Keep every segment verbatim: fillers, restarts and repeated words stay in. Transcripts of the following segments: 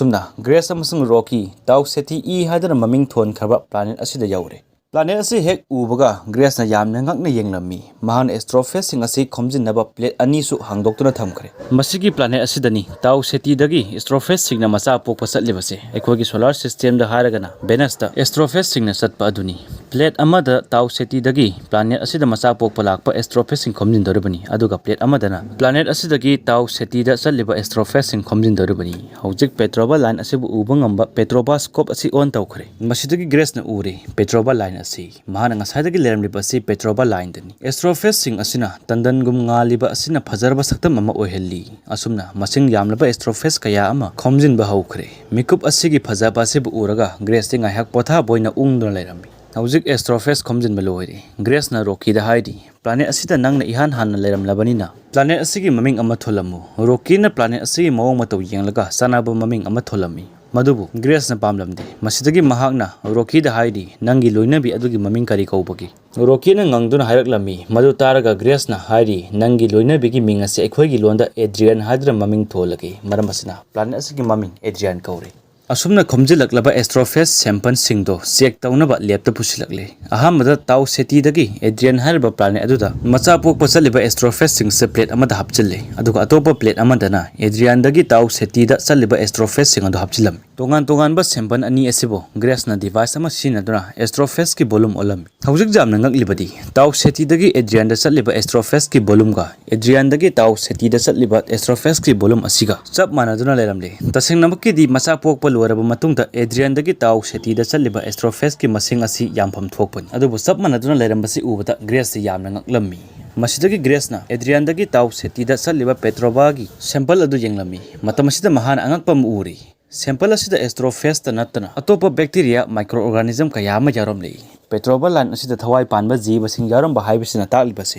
ꯑꯁꯨꯝꯅ ꯒ꯭ꯔꯦꯁ ꯑꯃꯁꯨꯡ ꯔꯣꯀꯤ ꯇꯥꯎ ꯁꯦꯇꯤ ꯏ ꯍꯥꯏꯗꯨꯅ ꯃꯃꯤꯡ ꯊꯣꯟꯈ꯭ꯔꯕ ꯄ꯭ꯂꯥꯅꯦꯠ ꯑꯁꯤꯗ ꯌꯧꯔꯦ꯫ ꯄ꯭ꯂꯥꯅꯦꯠ ꯑꯁꯤ ꯍꯦꯛ ꯎꯕꯒ ꯒ꯭ꯔꯦꯁꯅ ꯌꯥꯝꯅ ꯉꯛꯅ ꯌꯦꯡꯂꯝꯃꯤ꯫ ꯃꯍꯥꯛꯅ ꯑꯦꯁꯇ꯭ꯔꯣꯐꯦꯖꯁꯤꯡ ꯑꯁꯤ ꯈꯣꯝꯖꯤꯟꯅꯕ ꯄ꯭ꯂꯦꯠ ꯑꯅꯤꯁꯨ ꯍꯥꯡꯗꯣꯛꯇꯨꯅ ꯊꯝꯈ꯭ꯔꯦ꯫ ꯃꯁꯤꯒꯤ ꯄ꯭ꯂꯥꯅꯦꯠ ꯑꯁꯤꯗꯅꯤ ꯇꯥꯎ ꯁꯦꯇꯤꯗꯒꯤ ꯑꯦꯁꯇ꯭ꯔꯣꯐꯦꯖꯁꯤꯡꯅ ꯃꯆꯥ ꯄꯣꯛꯄ ꯆꯠꯂꯤꯕꯁꯦ꯫ ꯑꯩꯈꯣꯏꯒꯤ ꯁꯣꯂꯥꯔ ꯁꯤꯁꯇꯦꯝꯗ ꯍꯥꯏꯔꯒꯅ ꯚꯦꯅꯁꯇ ꯑꯦꯁꯇ꯭ꯔꯣꯐꯦꯖꯁꯤꯡꯅ ꯆꯠꯄ ꯑꯗꯨꯅꯤ꯫ ꯄ꯭ꯂꯦꯠ ꯑꯃꯗ ꯇꯥꯎ ꯁꯦꯇꯤꯗꯒꯤ ꯄ꯭ꯂꯥꯅꯦꯠ ꯑꯁꯤꯗ ꯃꯆꯥ ꯄꯣꯛꯄ ꯂꯥꯛꯄ ꯑꯦꯁꯇ꯭ꯔꯣꯐꯦꯖꯁꯤꯡ ꯈꯣꯝꯖꯤꯟꯗꯧꯔꯤꯕꯅꯤ, ꯑꯗꯨꯒ ꯄ꯭ꯂꯦꯠ ꯑꯃꯗꯅ ꯄ꯭ꯂꯥꯅꯦꯠ ꯑꯁꯤꯗꯒꯤ ꯇꯥꯎ ꯁꯦꯇꯤꯗ ꯆꯠꯂꯤꯕ ꯑꯦꯁꯇ꯭ꯔꯣꯐꯦꯖꯁꯤꯡ ꯈꯣꯝꯖꯤꯟꯗꯧꯔꯤꯕꯅꯤ꯫ ꯍꯧꯖꯤꯛ ꯄꯦꯇ꯭ꯔꯣꯕꯥ ꯂꯥꯏꯟ ꯑꯁꯤꯕꯨ ꯎꯕ ꯉꯝꯕ ꯄꯦꯇ꯭ꯔꯣꯕꯥ ꯁ꯭ꯀꯣꯞ ꯑꯁꯤ ꯑꯣꯟ ꯇꯧꯈ꯭ꯔꯦ꯫ ꯃꯁꯤꯗꯒꯤ ꯒ꯭ꯔꯦꯁꯅ ꯎꯔꯦ ꯄꯦꯇ꯭ꯔꯣꯕꯥ ꯂꯥꯏꯟ ꯑꯁꯤ꯫ ꯃꯍꯥꯛꯅ ꯉꯁꯥꯏꯗꯒꯤ ꯂꯩꯔꯝꯂꯤꯕ ꯑꯁꯤ ꯄꯦꯇ꯭ꯔꯣꯕꯥ ꯂꯥꯏꯟꯗꯅꯤ꯫ ꯑꯦꯁꯇ꯭ꯔꯣꯐꯦꯖꯁꯤꯡ ꯑꯁꯤꯅ ꯇꯟꯗꯟꯒꯨꯝ ꯉꯥꯜꯂꯤꯕ ꯑꯁꯤꯅ ꯐꯖꯔꯕ ꯁꯛꯇꯝ ꯑꯃ ꯑꯣꯏꯍꯜꯂꯤ꯫ ꯑꯁꯨꯝꯅ ꯃꯁꯤꯡ ꯌꯥꯝꯂꯕ ꯑꯦꯁꯇ꯭ꯔꯣꯐꯦꯖ ꯀꯌꯥ ꯑꯃ ꯈꯣꯝꯖꯤꯟꯕ ꯍꯧꯈ꯭ꯔꯦ꯫ ꯃꯤꯀꯨꯞ ꯑꯁꯤꯒꯤ ꯐꯖꯕ ꯑꯁꯤꯕꯨ ꯎꯔꯒ ꯒ꯭ꯔꯦꯁꯇꯤ ꯉꯥꯏꯍꯥꯛ ꯄꯣꯊꯥꯕ ꯑꯣꯏꯅ ꯎꯪꯗꯨꯅ ꯂꯩꯔꯝꯃꯤ꯫ ꯍꯧꯖꯤꯛ ꯑꯦꯁꯇ꯭ꯔꯣꯐꯦꯖ ꯈꯣꯝꯖꯤꯟꯕ ꯂꯣꯏꯔꯦ꯫ ꯒ꯭ꯔꯦꯁꯅ ꯔꯣꯀꯤꯗ ꯍꯥꯏꯔꯤ, "ꯄ꯭ꯂꯥꯅꯦꯠ ꯑꯁꯤꯗ ꯅꯪꯅ ꯏꯍꯥꯟ ꯍꯥꯟꯅ ꯂꯩꯔꯝꯂꯕꯅꯤꯅ ꯄ꯭ꯂꯥꯅꯦꯠ ꯑꯁꯤꯒꯤ ꯃꯃꯤꯡ ꯑꯃ ꯊꯣꯜꯂꯝꯃꯨ꯫" ꯔꯣꯀꯤꯅ ꯄ꯭ꯂꯥꯅꯦꯠ ꯑꯁꯤꯒꯤ ꯃꯑꯣꯡ ꯃꯇꯧ ꯌꯦꯡꯂꯒ ꯆꯥꯟꯅꯕ ꯃꯃꯤꯡ ꯑꯃ ꯊꯣꯜꯂꯝꯃꯤ꯫ ꯃꯗꯨꯕꯨ ꯒ꯭ꯔꯦꯁꯅ ꯄꯥꯝꯂꯝꯗꯦ꯫ ꯃꯁꯤꯗꯒꯤ ꯃꯍꯥꯛꯅ ꯔꯣꯀꯤꯗ ꯍꯥꯏꯔꯤ, "ꯅꯪꯒꯤ ꯂꯣꯏꯅꯕꯤ ꯑꯗꯨꯒꯤ ꯃꯃꯤꯡ ꯀꯔꯤ ꯀꯧꯕꯒꯦ?" ꯔꯣꯀꯤꯅ ꯉꯪꯗꯨꯅ ꯍꯥꯏꯔꯛꯂꯝꯃꯤ꯫ ꯃꯗꯨ ꯇꯥꯔꯒ ꯒ꯭ꯔꯦꯁꯅ ꯍꯥꯏꯔꯤ, "ꯅꯪꯒꯤ ꯂꯣꯏꯅꯕꯤꯒꯤ ꯃꯤꯡ ꯑꯁꯤ ꯑꯩꯈꯣꯏꯒꯤ ꯂꯣꯟꯗ ꯑꯦꯗ꯭ꯔꯤꯌꯥꯟ ꯍꯥꯏꯗꯨꯅ ꯃꯃꯤꯡ ꯊꯣꯜꯂꯒꯦ, ꯃꯔꯝ ꯑꯁꯤꯅ ꯄ꯭ꯂꯥꯅꯦꯠ ꯑꯁꯤꯒꯤ ꯃꯃꯤꯡ ꯑꯦꯗ꯭ꯔꯤꯌꯥꯟ ꯀꯧꯔꯦ꯫" ꯑꯁꯨꯝꯅ ꯈꯣꯝꯖꯤꯜꯂꯛꯂꯕ ꯑꯦꯁꯇ꯭ꯔꯣꯐꯦꯖ ꯁꯦꯝꯄꯜꯁꯤꯡꯗꯣ ꯆꯦꯛ ꯇꯧꯅꯕ ꯂꯦꯞꯇ ꯄꯨꯁꯤꯜꯂꯛꯂꯦ꯫ ꯑꯍꯥꯟꯕꯗ ꯇꯥꯎ ꯁꯦꯇꯤꯗꯒꯤ ꯑꯦꯗ꯭ꯔꯤꯌꯥꯟ ꯍꯥꯏꯔꯤꯕ ꯄ꯭ꯂꯥꯅꯦꯠ ꯑꯗꯨꯗ ꯃꯆꯥ ꯄꯣꯛꯄ ꯆꯠꯂꯤꯕ ꯑꯦꯁꯇ꯭ꯔꯣꯐꯦꯖꯁꯤꯡꯁꯦ ꯄ꯭ꯂꯦꯠ ꯑꯃꯗ ꯍꯥꯞꯆꯤꯜꯂꯦ, ꯑꯗꯨꯒ ꯑꯇꯣꯞꯄ ꯄ꯭ꯂꯦꯠ ꯑꯃꯗꯅ ꯑꯦꯗ꯭ꯔꯤꯌꯥꯟꯗꯒꯤ ꯇꯥꯎ ꯁꯦꯇꯤꯗ ꯆꯠꯂꯤꯕ ꯑꯦꯁꯇ꯭ꯔꯣꯐꯦꯖꯁꯤꯡ ꯑꯗꯨ ꯍꯥꯞꯆꯤꯜꯂꯝꯃꯤ꯫ ꯇꯣꯉꯥꯟ ꯇꯣꯉꯥꯟꯕ ꯁꯦꯝꯄꯜ ꯑꯅꯤ ꯑꯁꯤꯕꯨ ꯒ꯭ꯔꯦꯁꯅ ꯗꯤꯚꯥꯏꯁ ꯑꯃ ꯁꯤꯖꯤꯟꯅꯗꯨꯅ ꯑꯦꯁꯇ꯭ꯔꯣꯐꯦꯖꯀꯤ ꯚꯣꯂꯨꯝ ꯑꯣꯜꯂꯝꯃꯤ꯫ ꯍꯧꯖꯤꯛ ꯌꯥꯝꯅ ꯉꯛꯂꯤꯕꯗꯤ ꯇꯥꯎ ꯁꯦꯇꯤꯗꯒꯤ ꯑꯦꯗ꯭ꯔꯤꯌꯥꯟꯗ ꯆꯠꯂꯤꯕ ꯑꯦꯁꯇ꯭ꯔꯣꯐꯦꯖꯀꯤ ꯚꯣꯂꯨꯝꯒ ꯑꯦꯗ꯭ꯔꯤꯌꯥꯟꯗꯒꯤ ꯇꯥꯎ ꯁꯦꯇꯤꯗ ꯆꯠꯂꯤꯕ ꯑꯦꯁꯇ꯭ꯔꯣꯐꯦꯖꯀꯤ ꯚꯣꯂꯨꯝ ꯑꯁꯤꯒ ꯆꯞ ꯃꯥꯟꯅꯗꯨꯅ ꯂꯩꯔꯝꯂꯦ꯫ ꯇꯁꯦꯡꯅꯃꯛꯀꯤꯗꯤ ꯃꯆꯥ ꯄꯣꯛꯄ ꯂꯣꯏꯔꯕ ꯃꯇꯨꯡꯗ ꯑꯦꯗ꯭ꯔꯤꯌꯥꯟꯗꯒꯤ ꯇꯥꯎ ꯁꯦꯇꯤꯗ ꯆꯠꯂꯤꯕ ꯑꯦꯁꯇ꯭ꯔꯣꯐꯦꯖꯀꯤ ꯃꯁꯤꯡ ꯑꯁꯤ ꯌꯥꯝꯐꯝ ꯊꯣꯛꯄꯅꯤ꯫ ꯑꯗꯨꯕꯨ ꯆꯞ ꯃꯥꯟꯅꯗꯨꯅ ꯂꯩꯔꯝꯕꯁꯤ ꯎꯕꯗ ꯒ꯭ꯔꯦꯁꯁꯤ ꯌꯥꯝꯅ ꯉꯛꯂꯝꯃꯤ꯫ ꯃꯁꯤꯗꯒꯤ ꯒ꯭ꯔꯦꯁꯅ ꯑꯦꯗ꯭ꯔꯤꯌꯥꯟꯗꯒꯤ ꯇꯥꯎ ꯁꯦꯇꯤꯗ ꯆꯠꯂꯤꯕ ꯄꯦꯇ꯭ꯔꯣꯕꯥꯒꯤ ꯁꯦꯝꯄꯜ ꯑꯗꯨ ꯌꯦꯡꯂꯝꯃꯤ꯫ ꯃꯇꯝ ꯑꯁꯤꯗ ꯃꯍꯥꯛꯅ ꯑꯉꯛꯄ ꯑꯃ ꯎꯔꯤ꯫ ꯁꯦꯝꯄꯜ ꯑꯁꯤꯗ ꯑꯦꯁꯇ꯭ꯔꯣꯐꯦꯖꯇ ꯅꯠꯇꯅ ꯑꯇꯣꯞꯄ ꯕꯦꯛꯇꯤꯔꯤꯌꯥ, ꯃꯥꯏꯀ꯭ꯔꯣ ꯑꯣꯔꯒꯥꯅꯤꯖꯝ ꯀꯌꯥ ꯑꯃ ꯌꯥꯎꯔꯝꯂꯤ꯫ ꯄꯦꯇ꯭ꯔꯣꯕꯥ ꯂꯥꯏꯟ ꯑꯁꯤꯗ ꯊꯋꯥꯏ ꯄꯥꯟꯕ ꯖꯤꯕꯁꯤꯡ ꯌꯥꯎꯔꯝꯕ ꯍꯥꯏꯕꯁꯤꯅ ꯇꯥꯛꯂꯤꯕꯁꯤ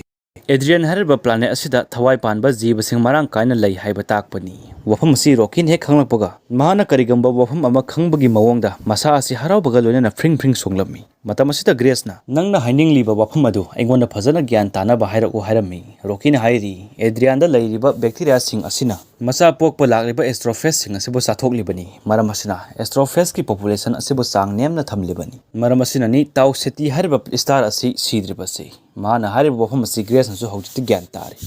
ꯑꯦꯗ꯭ꯔꯤꯌꯥꯟ ꯍꯥꯏꯔꯤꯕ ꯄ꯭ꯂꯥꯅꯦꯠ ꯑꯁꯤꯗ ꯊꯋꯥꯏ ꯄꯥꯟꯕ ꯖꯤꯕꯁꯤꯡ ꯃꯔꯥꯡ ꯀꯥꯏꯅ ꯂꯩ ꯍꯥꯏꯕ ꯇꯥꯛꯄꯅꯤ꯫ ꯋꯥꯐꯝ ꯑꯁꯤ ꯔꯣꯀꯤꯅ ꯍꯦꯛ ꯈꯪꯂꯛꯄꯒ, ꯃꯍꯥꯛꯅ ꯀꯔꯤꯒꯨꯝꯕ ꯋꯥꯐꯝ ꯑꯃ ꯈꯪꯕꯒꯤ ꯃꯑꯣꯡꯗ ꯃꯁꯥ ꯑꯁꯤ ꯍꯔꯥꯎꯕꯒ ꯂꯣꯏꯅꯅ ꯐ꯭ꯔꯤꯡ ꯐ꯭ꯔꯤꯡ ꯁꯣꯡꯂꯝꯃꯤ꯫ ꯃꯇꯝ ꯑꯁꯤꯗ ꯒ꯭ꯔꯦꯁꯅ, "ꯅꯪꯅ ꯍꯥꯏꯅꯤꯡꯂꯤꯕ ꯋꯥꯐꯝ ꯑꯗꯨ ꯑꯩꯉꯣꯟꯗ ꯐꯖꯅ ꯒ꯭ꯌꯥꯟ ꯇꯥꯅꯕ ꯍꯥꯏꯔꯛꯎ" ꯍꯥꯏꯔꯝꯃꯤ꯫ ꯔꯣꯀꯤꯅ ꯍꯥꯏꯔꯤ, "ꯑꯦꯗ꯭ꯔꯤꯌꯥꯟꯗ ꯂꯩꯔꯤꯕ ꯕꯦꯛꯇꯤꯔꯤꯌꯥꯁꯤꯡ ꯑꯁꯤꯅ ꯃꯆꯥ ꯄꯣꯛꯄ ꯂꯥꯛꯂꯤꯕ ꯑꯦꯁꯇ꯭ꯔꯣꯐꯦꯖꯁꯤꯡ ꯑꯁꯤꯕꯨ ꯆꯥꯊꯣꯛꯂꯤꯕꯅꯤ꯫ ꯃꯔꯝ ꯑꯁꯤꯅ ꯑꯦꯁꯇ꯭ꯔꯣꯐꯦꯖꯀꯤ ꯄꯣꯄꯨꯂꯦꯁꯟ ꯑꯁꯤꯕꯨ ꯆꯥꯡ ꯅꯦꯝꯅ ꯊꯝꯂꯤꯕꯅꯤ꯫ ꯃꯔꯝ ꯑꯁꯤꯅꯅꯤ ꯇꯥꯎ ꯁꯦꯇꯤ ꯍꯥꯏꯔꯤꯕ ꯁ꯭ꯇꯥꯔ ꯑꯁꯤ ꯁꯤꯗ꯭ꯔꯤꯕꯁꯤ"꯫ ꯃꯍꯥꯛꯅ ꯍꯥꯏꯔꯤꯕ ꯋꯥꯐꯝ ꯑꯁꯤ ꯒ꯭ꯔꯦꯁꯅꯁꯨ ꯍꯧꯖꯤꯛꯇꯤ ꯒ꯭ꯌꯥꯟ ꯇꯥꯔꯦ꯫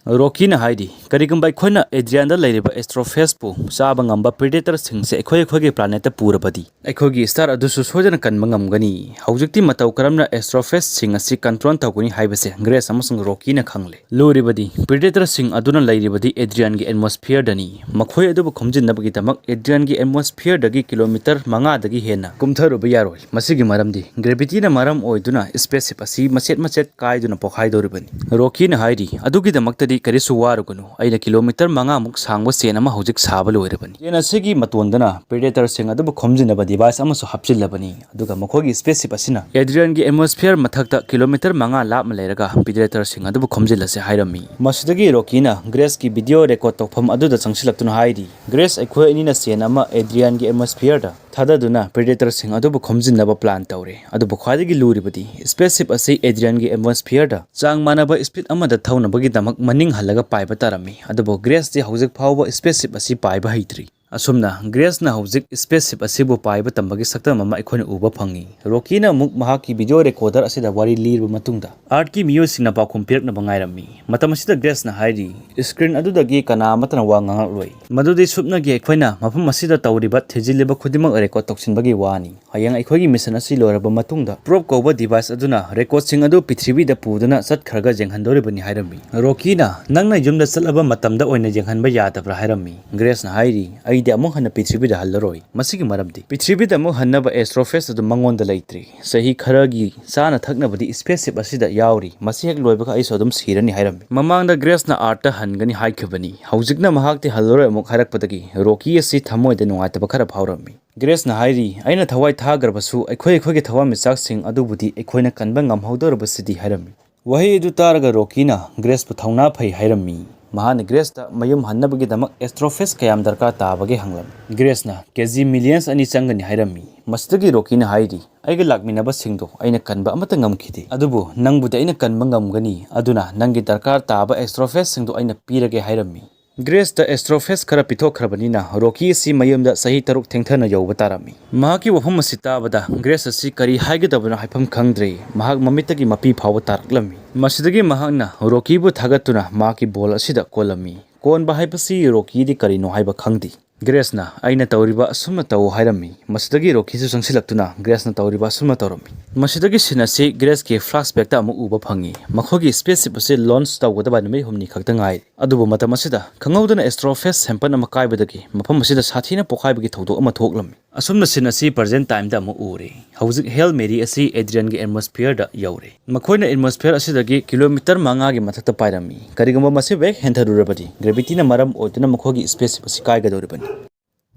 ꯔꯣꯀꯤꯅ ꯍꯥꯏꯔꯤ, "ꯀꯔꯤꯒꯨꯝꯕ ꯑꯩꯈꯣꯏꯅ ꯑꯦꯗ꯭ꯔꯤꯌꯥꯟꯗ ꯂꯩꯔꯤꯕ ꯑꯦꯁꯇ꯭ꯔꯣꯐꯦꯖꯄꯨ ꯆꯥꯕ ꯉꯝꯕ ꯄ꯭ꯔꯤꯗꯦꯇꯔꯁꯤꯡꯁꯦ ꯑꯩꯈꯣꯏ ꯑꯩꯈꯣꯏꯒꯤ ꯄ꯭ꯂꯥꯅꯦꯠꯇ ꯄꯨꯔꯕꯗꯤ, ꯑꯩꯈꯣꯏꯒꯤ ꯁ꯭ꯇꯥꯔ ꯑꯗꯨꯁꯨ ꯁꯣꯏꯗꯅ ꯀꯟꯕ ꯉꯝꯒꯅꯤ꯫ ꯍꯧꯖꯤꯛꯇꯤ ꯃꯇꯧ ꯀꯔꯝꯅ ꯑꯦꯁꯇ꯭ꯔꯣꯐꯦꯖꯁꯤꯡ ꯑꯁꯤ ꯀꯟꯇ꯭ꯔꯣꯜ ꯇꯧꯒꯅꯤ ꯍꯥꯏꯕꯁꯦ ꯒ꯭ꯔꯦꯁ ꯑꯃꯁꯨꯡ ꯔꯣꯀꯤꯅ ꯈꯪꯂꯦ꯫ ꯂꯨꯔꯤꯕꯗꯤ, ꯄ꯭ꯔꯤꯗꯦꯇꯔꯁꯤꯡ ꯑꯗꯨꯅ ꯂꯩꯔꯤꯕꯗꯤ ꯑꯦꯗ꯭ꯔꯤꯌꯥꯟꯒꯤ ꯑꯦꯠꯃꯣꯁꯐꯤꯌꯔꯗꯅꯤ꯫ ꯃꯈꯣꯏ ꯑꯗꯨꯕꯨ ꯈꯣꯝꯖꯤꯟꯅꯕꯒꯤꯗꯃꯛ ꯑꯦꯗ꯭ꯔꯤꯌꯥꯟꯒꯤ ꯑꯦꯠꯃꯣꯁꯐꯤꯌꯔꯗꯒꯤ ꯀꯤꯂꯣꯃꯤꯇꯔ ꯃꯉꯥꯗꯒꯤ ꯍꯦꯟꯅ ꯀꯨꯝꯊꯔꯨꯕ ꯌꯥꯔꯣꯏ꯫ ꯃꯁꯤꯒꯤ ꯃꯔꯝꯗꯤ, ꯒ꯭ꯔꯦꯚꯤꯇꯤꯅ ꯃꯔꯝ ꯑꯣꯏꯗꯨꯅ ꯁ꯭ꯄꯦꯁꯁꯤꯞ ꯑꯁꯤ ꯃꯆꯦꯠ ꯃꯆꯦꯠ ꯀꯥꯏꯗꯨꯅ ꯄꯣꯈꯥꯏꯗꯧꯔꯤꯕꯅꯤ"꯫ ꯔꯣꯀꯤꯅ ꯍꯥꯏꯔꯤ, "ꯑꯗꯨꯒꯤꯗꯃꯛꯇꯗꯤ ꯀꯔꯤꯁꯨ ꯋꯥꯔꯨꯒꯅꯨ, ꯑꯩꯅ ꯀꯤꯂꯣꯃꯤꯇꯔ ꯃꯉꯥꯃꯨꯛ ꯁꯥꯡꯕ ꯆꯦꯟ ꯑꯃ ꯍꯧꯖꯤꯛ ꯁꯥꯕ ꯂꯣꯏꯔꯕꯅꯤ꯫ ꯆꯦꯟ ꯑꯁꯤꯒꯤ ꯃꯇꯣꯟꯗꯅ ꯄ꯭ꯔꯤꯗꯦꯇꯔꯁꯤꯡ ꯑꯗꯨꯕꯨ ꯈꯣꯝꯖꯤꯟꯅꯕ ꯗꯤꯚꯥꯏꯁ ꯑꯃꯁꯨ ꯍꯥꯞꯆꯤꯜꯂꯕꯅꯤ, ꯑꯗꯨꯒ ꯃꯈꯣꯏꯒꯤ ꯁ꯭ꯄꯦꯁꯁꯤꯞ ꯑꯁꯤꯅ ꯑꯦꯗ꯭ꯔꯤꯌꯥꯟꯒꯤ ꯑꯦꯠꯃꯣꯁꯐꯤꯌꯔ ꯃꯊꯛꯇ ꯀꯤꯂꯣꯃꯤꯇꯔ ꯃꯉꯥ ꯂꯥꯞꯅ ꯂꯩꯔꯒ ꯄ꯭ꯔꯤꯗꯦꯇꯔꯁꯤꯡ ꯑꯗꯨꯕꯨ ꯈꯣꯝꯖꯤꯜꯂꯁꯦ" ꯍꯥꯏꯔꯝꯃꯤ꯫ ꯃꯁꯤꯗꯒꯤ ꯔꯣꯀꯤꯅ ꯒ꯭ꯔꯦꯁꯀꯤ ꯚꯤꯗꯤꯑꯣ ꯔꯦꯀꯣꯔꯗ ꯇꯧꯐꯝ ꯑꯗꯨꯗ ꯆꯪꯁꯤꯜꯂꯛꯇꯨꯅ ꯍꯥꯏꯔꯤ, "ꯒ꯭ꯔꯦꯁ, ꯑꯩꯈꯣꯏ ꯑꯅꯤꯅ ꯆꯦꯟ ꯑꯃ ꯑꯦꯗ꯭ꯔꯤꯌꯥꯟꯒꯤ ꯑꯦꯠꯃꯣꯁꯐꯤꯌꯔꯗ ꯊꯥꯗꯗꯨꯅ ꯄ꯭ꯔꯤꯗꯦꯇꯔꯁꯤꯡ ꯑꯗꯨꯕꯨ ꯈꯣꯝꯖꯤꯟꯅꯕ ꯄ꯭ꯂꯥꯟ ꯇꯧꯔꯦ꯫ ꯑꯗꯨꯕꯨ ꯈ꯭ꯋꯥꯏꯗꯒꯤ ꯂꯨꯔꯤꯕꯗꯤ, ꯁ꯭ꯄꯦꯁꯁꯤꯞ ꯑꯁꯤ ꯑꯦꯗ꯭ꯔꯤꯌꯥꯟꯒꯤ ꯑꯦꯠꯃꯣꯁꯐꯤꯌꯔꯗ ꯆꯥꯡ ꯃꯥꯟꯅꯕ ꯁ꯭ꯄꯤꯗ ꯑꯃꯗ ꯊꯧꯅꯕꯒꯤꯗꯃꯛ ꯃꯅꯤꯡ ꯍꯜꯂꯒ ꯄꯥꯏꯕ ꯇꯥꯔꯝꯃꯤ꯫ ꯑꯗꯨꯕꯨ ꯒ꯭ꯔꯦꯁꯇꯤ ꯍꯧꯖꯤꯛ ꯐꯥꯎꯕ ꯁ꯭ꯄꯦꯁꯁꯤꯞ ꯑꯁꯤ ꯄꯥꯏꯕ ꯍꯩꯇ꯭ꯔꯤ꯫ ꯑꯁꯨꯝꯅ ꯒ꯭ꯔꯦꯁꯅ ꯍꯧꯖꯤꯛ ꯁ꯭ꯄꯦꯁꯁꯤꯞ ꯑꯁꯤꯕꯨ ꯄꯥꯏꯕ ꯇꯝꯕꯒꯤ ꯁꯛꯇꯝ ꯑꯃ ꯑꯩꯈꯣꯏꯅ ꯎꯕ ꯐꯪꯉꯤ"꯫ ꯔꯣꯀꯤꯅ ꯑꯃꯨꯛ ꯃꯍꯥꯛꯀꯤ ꯚꯤꯗꯤꯑꯣ ꯔꯦꯀꯣꯔꯗꯔ ꯑꯁꯤꯗ ꯋꯥꯔꯤ ꯂꯤꯔꯕ ꯃꯇꯨꯡꯗ, ꯑꯥꯔꯠꯀꯤ ꯃꯤꯑꯣꯏꯁꯤꯡꯅ ꯄꯥꯎꯈꯨꯝ ꯄꯤꯔꯛꯅꯕ ꯉꯥꯏꯔꯝꯃꯤ꯫ ꯃꯇꯝ ꯑꯁꯤꯗ ꯒ꯭ꯔꯦꯁꯅ ꯍꯥꯏꯔꯤ, "ꯁ꯭ꯀ꯭ꯔꯤꯟ ꯑꯗꯨꯗꯒꯤ ꯀꯅꯥ ꯑꯃꯠꯇꯅ ꯋꯥ ꯉꯥꯡꯂꯛꯂꯣꯏ꯫ ꯃꯗꯨꯗꯤ ꯁꯨꯞꯅꯒꯤ ꯑꯩꯈꯣꯏꯅ ꯃꯐꯝ ꯑꯁꯤꯗ ꯇꯧꯔꯤꯕ ꯊꯤꯖꯤꯜꯂꯤꯕ ꯈꯨꯗꯤꯡꯃꯛ ꯔꯦꯀꯣꯔꯗ ꯇꯧꯁꯤꯟꯕꯒꯤ ꯋꯥꯅꯤ꯫ ꯍꯌꯦꯡ ꯑꯩꯈꯣꯏꯒꯤ ꯃꯤꯁꯟ ꯑꯁꯤ ꯂꯣꯏꯔꯕ ꯃꯇꯨꯡꯗ, ꯄ꯭ꯔꯣꯕ ꯀꯧꯕ ꯗꯤꯚꯥꯏꯁ ꯑꯗꯨꯅ ꯔꯦꯀꯣꯔꯗꯁꯤꯡ ꯑꯗꯨ ꯄ꯭ꯔꯤꯊꯤꯕꯤꯗ ꯄꯨꯗꯨꯅ ꯆꯠꯈ꯭ꯔꯒ ꯌꯦꯡꯍꯟꯗꯧꯔꯤꯕꯅꯤ" ꯍꯥꯏꯔꯝꯃꯤ꯫ ꯔꯣꯀꯤꯅ, "ꯅꯪꯅ ꯌꯨꯝꯗ ꯆꯠꯂꯕ ꯃꯇꯝꯗ ꯑꯣꯏꯅ ꯌꯦꯡꯍꯟꯕ ꯌꯥꯗꯕ꯭ꯔꯥ?" ꯍꯥꯏꯔꯝꯃꯤ꯫ ꯒ꯭ꯔꯦꯁꯅ ꯍꯥꯏꯔꯤ, "ꯑꯩꯗꯤ ꯑꯃꯨꯛ ꯍꯟꯅ ꯄ꯭ꯔꯤꯊꯤꯕꯤꯗ ꯍꯜꯂꯔꯣꯏ꯫ ꯃꯁꯤꯒꯤ ꯃꯔꯝꯗꯤ, ꯄ꯭ꯔꯤꯊꯤꯕꯤꯗ ꯑꯃꯨꯛ ꯍꯟꯅꯕ ꯑꯦꯁꯇ꯭ꯔꯣꯐꯦꯁ ꯑꯗꯨ ꯃꯉꯣꯟꯗ ꯂꯩꯇ꯭ꯔꯤ꯫ ꯆꯍꯤ ꯈꯔꯒꯤ ꯆꯥꯅ ꯊꯛꯅꯕꯗꯤ ꯁ꯭ꯄꯦꯁꯁꯤꯞ ꯑꯁꯤꯗ ꯌꯥꯎꯔꯤ꯫ ꯃꯁꯤ ꯍꯦꯛ ꯂꯣꯏꯕꯒ ꯑꯩꯁꯨ ꯑꯗꯨꯝ ꯁꯤꯔꯅꯤ" ꯍꯥꯏꯔꯝꯃꯤ꯫ ꯃꯃꯥꯡꯗ ꯒ꯭ꯔꯦꯁꯅ ꯑꯥꯔꯠꯇ ꯍꯟꯒꯅꯤ ꯍꯥꯏꯈꯤꯕꯅꯤ꯫ ꯍꯧꯖꯤꯛꯅ ꯃꯍꯥꯛꯇꯤ ꯍꯜꯂꯔꯣꯏ ꯑꯃꯨꯛ ꯍꯥꯏꯔꯛꯄꯗꯒꯤ ꯔꯣꯀꯤ ꯑꯁꯤ ꯊꯃꯣꯏꯗ ꯅꯨꯡꯉꯥꯏꯇꯕ ꯈꯔ ꯐꯥꯎꯔꯝꯃꯤ꯫ ꯒ꯭ꯔꯦꯁꯅ ꯍꯥꯏꯔꯤ, "ꯑꯩꯅ ꯊꯋꯥꯏ ꯊꯥꯈ꯭ꯔꯕꯁꯨ, ꯑꯩꯈꯣꯏ ꯑꯩꯈꯣꯏꯒꯤ ꯊꯋꯥꯟꯃꯤꯆꯥꯛꯁꯤꯡ ꯑꯗꯨꯕꯨꯗꯤ ꯑꯩꯈꯣꯏꯅ ꯀꯟꯕ ꯉꯝꯍꯧꯗꯧꯔꯕꯁꯤꯗꯤ" ꯍꯥꯏꯔꯝꯃꯤ꯫ ꯋꯥꯍꯩ ꯑꯗꯨ ꯇꯥꯔꯒ ꯔꯣꯀꯤꯅ ꯒ꯭ꯔꯦꯁꯄꯨ ꯊꯧꯅꯥ ꯐꯩ ꯍꯥꯏꯔꯝꯃꯤ꯫ ꯃꯍꯥꯛꯅ ꯒ꯭ꯔꯦꯁꯇ ꯃꯌꯨꯝ ꯍꯟꯅꯕꯒꯤꯗꯃꯛ ꯑꯦꯁꯇ꯭ꯔꯣꯐꯦꯁ ꯀꯌꯥꯝ ꯗꯔꯀꯥꯔ ꯇꯥꯕꯒꯦ ꯍꯪꯂꯝꯃꯤ꯫ ꯒ꯭ꯔꯦꯁꯅ "ꯀꯦ ꯖꯤ ꯃꯤꯂꯤꯌꯟꯁ ꯑꯅꯤ ꯆꯪꯒꯅꯤ" ꯍꯥꯏꯔꯝꯃꯤ꯫ ꯃꯁꯤꯗꯒꯤ ꯔꯣꯀꯤꯅ ꯍꯥꯏꯔꯤ, "ꯑꯩꯒ ꯂꯥꯛꯃꯤꯟꯅꯕꯁꯤꯡꯗꯣ ꯑꯩꯅ ꯀꯟꯕ ꯑꯃꯠꯇ ꯉꯝꯈꯤꯗꯦ, ꯑꯗꯨꯕꯨ ꯅꯪꯕꯨꯗꯤ ꯑꯩꯅ ꯀꯟꯕ ꯉꯝꯒꯅꯤ, ꯑꯗꯨꯅ ꯅꯪꯒꯤ ꯗꯔꯀꯥꯔ ꯇꯥꯕ ꯑꯦꯁꯇ꯭ꯔꯣꯐꯦꯁꯁꯤꯡꯗꯣ ꯑꯩꯅ ꯄꯤꯔꯒꯦ" ꯍꯥꯏꯔꯝꯃꯤ꯫ ꯒ꯭ꯔꯦꯁꯇ ꯑꯦꯁꯇ꯭ꯔꯣꯐꯦꯁ ꯈꯔ ꯄꯤꯊꯣꯛꯈ꯭ꯔꯕꯅꯤꯅ ꯔꯣꯀꯤ ꯑꯁꯤ ꯃꯌꯨꯝꯗ ꯆꯍꯤ ꯇꯔꯨꯛ ꯊꯦꯡꯊꯅ ꯌꯧꯕ ꯇꯥꯔꯝꯃꯤ꯫ ꯃꯍꯥꯛꯀꯤ ꯋꯥꯐꯝ ꯑꯁꯤ ꯇꯥꯕꯗ ꯒ꯭ꯔꯦꯁ ꯑꯁꯤ ꯀꯔꯤ ꯍꯥꯏꯒꯗꯕꯅꯣ ꯍꯥꯏꯐꯝ ꯈꯪꯗ꯭ꯔꯦ꯫ ꯃꯍꯥꯛ ꯃꯃꯤꯠꯇꯒꯤ ꯃꯄꯤ ꯐꯥꯎꯕ ꯇꯥꯔꯛꯂꯝꯃꯤ꯫ ꯃꯁꯤꯗꯒꯤ ꯃꯍꯥꯛꯅ ꯔꯣꯀꯤꯕꯨ ꯊꯥꯒꯠꯇꯨꯅ ꯃꯍꯥꯛꯀꯤ ꯕꯣꯜ ꯑꯁꯤꯗ ꯀꯣꯜꯂꯝꯃꯤ꯫ ꯀꯣꯟꯕ ꯍꯥꯏꯕꯁꯤ ꯔꯣꯀꯤꯗꯤ ꯀꯔꯤꯅꯣ ꯍꯥꯏꯕ ꯈꯪꯗꯦ꯫ ꯒ꯭ꯔꯦꯁꯅ "ꯑꯩꯅ ꯇꯧꯔꯤꯕ ꯑꯁꯨꯝꯅ ꯇꯧ" ꯍꯥꯏꯔꯝꯃꯤ꯫ ꯃꯁꯤꯗꯒꯤ ꯔꯣꯀꯤꯁꯨ ꯆꯪꯁꯤꯜꯂꯛꯇꯨꯅ ꯒ꯭ꯔꯦꯁꯅ ꯇꯧꯔꯤꯕ ꯑꯁꯨꯝꯅ ꯇꯧꯔꯝꯃꯤ꯫ ꯃꯁꯤꯗꯒꯤ ꯁꯤꯟ ꯑꯁꯤ ꯒ꯭ꯔꯦꯁꯀꯤ ꯐ꯭ꯂꯥꯁꯕꯦꯛꯇ ꯑꯃꯨꯛ ꯎꯕ ꯐꯪꯉꯤ꯫ ꯃꯈꯣꯏꯒꯤ ꯁ꯭ꯄꯦꯁꯁꯤꯞ ꯑꯁꯤ ꯂꯣꯟꯆ ꯇꯧꯒꯗꯕ ꯅꯨꯃꯤꯠ ꯍꯨꯝꯅꯤ ꯈꯛꯇ ꯉꯥꯏꯔꯤ꯫ ꯑꯗꯨꯕꯨ ꯃꯇꯝ ꯑꯁꯤꯗ ꯈꯪꯍꯧꯗꯅ ꯑꯦꯁꯇ꯭ꯔꯣꯐꯦꯁ ꯁꯦꯝꯄꯟ ꯑꯃ ꯀꯥꯏꯕꯗꯒꯤ ꯃꯐꯝ ꯑꯁꯤꯗ ꯁꯥꯊꯤꯅ ꯄꯣꯈꯥꯏꯕꯒꯤ ꯊꯧꯗꯣꯛ ꯑꯃ ꯊꯣꯛꯂꯝꯃꯤ꯫ ꯑꯁꯨꯝꯅ ꯁꯤꯟ ꯑꯁꯤ ꯄ꯭ꯔꯖꯦꯟ ꯇꯥꯏꯝꯗ ꯑꯃꯨꯛ ꯎꯔꯦ꯫ ꯍꯧꯖꯤꯛ ꯍꯦꯜ ꯃꯦꯔꯤ ꯑꯁꯤ ꯑꯦꯗ꯭ꯔꯤꯌꯟꯒꯤ ꯑꯦꯠꯃꯣꯁꯐꯤꯌꯔꯗ ꯌꯧꯔꯦ꯫ ꯃꯈꯣꯏꯅ ꯑꯦꯠꯃꯣꯁꯐꯤꯌꯔ ꯑꯁꯤꯗꯒꯤ ꯀꯤꯂꯣꯃꯤꯇꯔ ꯃꯉꯥꯒꯤ ꯃꯊꯛꯇ ꯄꯥꯏꯔꯝꯃꯤ꯫ ꯀꯔꯤꯒꯨꯝꯕ ꯃꯁꯤꯕꯨ ꯍꯦꯛ ꯍꯦꯟꯊꯔꯨꯔꯕꯗꯤ, ꯒ꯭ꯔꯦꯚꯤꯇꯤꯅ ꯃꯔꯝ ꯑꯣꯏꯗꯨꯅ ꯃꯈꯣꯏꯒꯤ ꯁ꯭ꯄꯦꯁꯁꯤꯞ ꯑꯁꯤ ꯀꯥꯏꯒꯗꯧꯔꯤꯕꯅꯤ꯫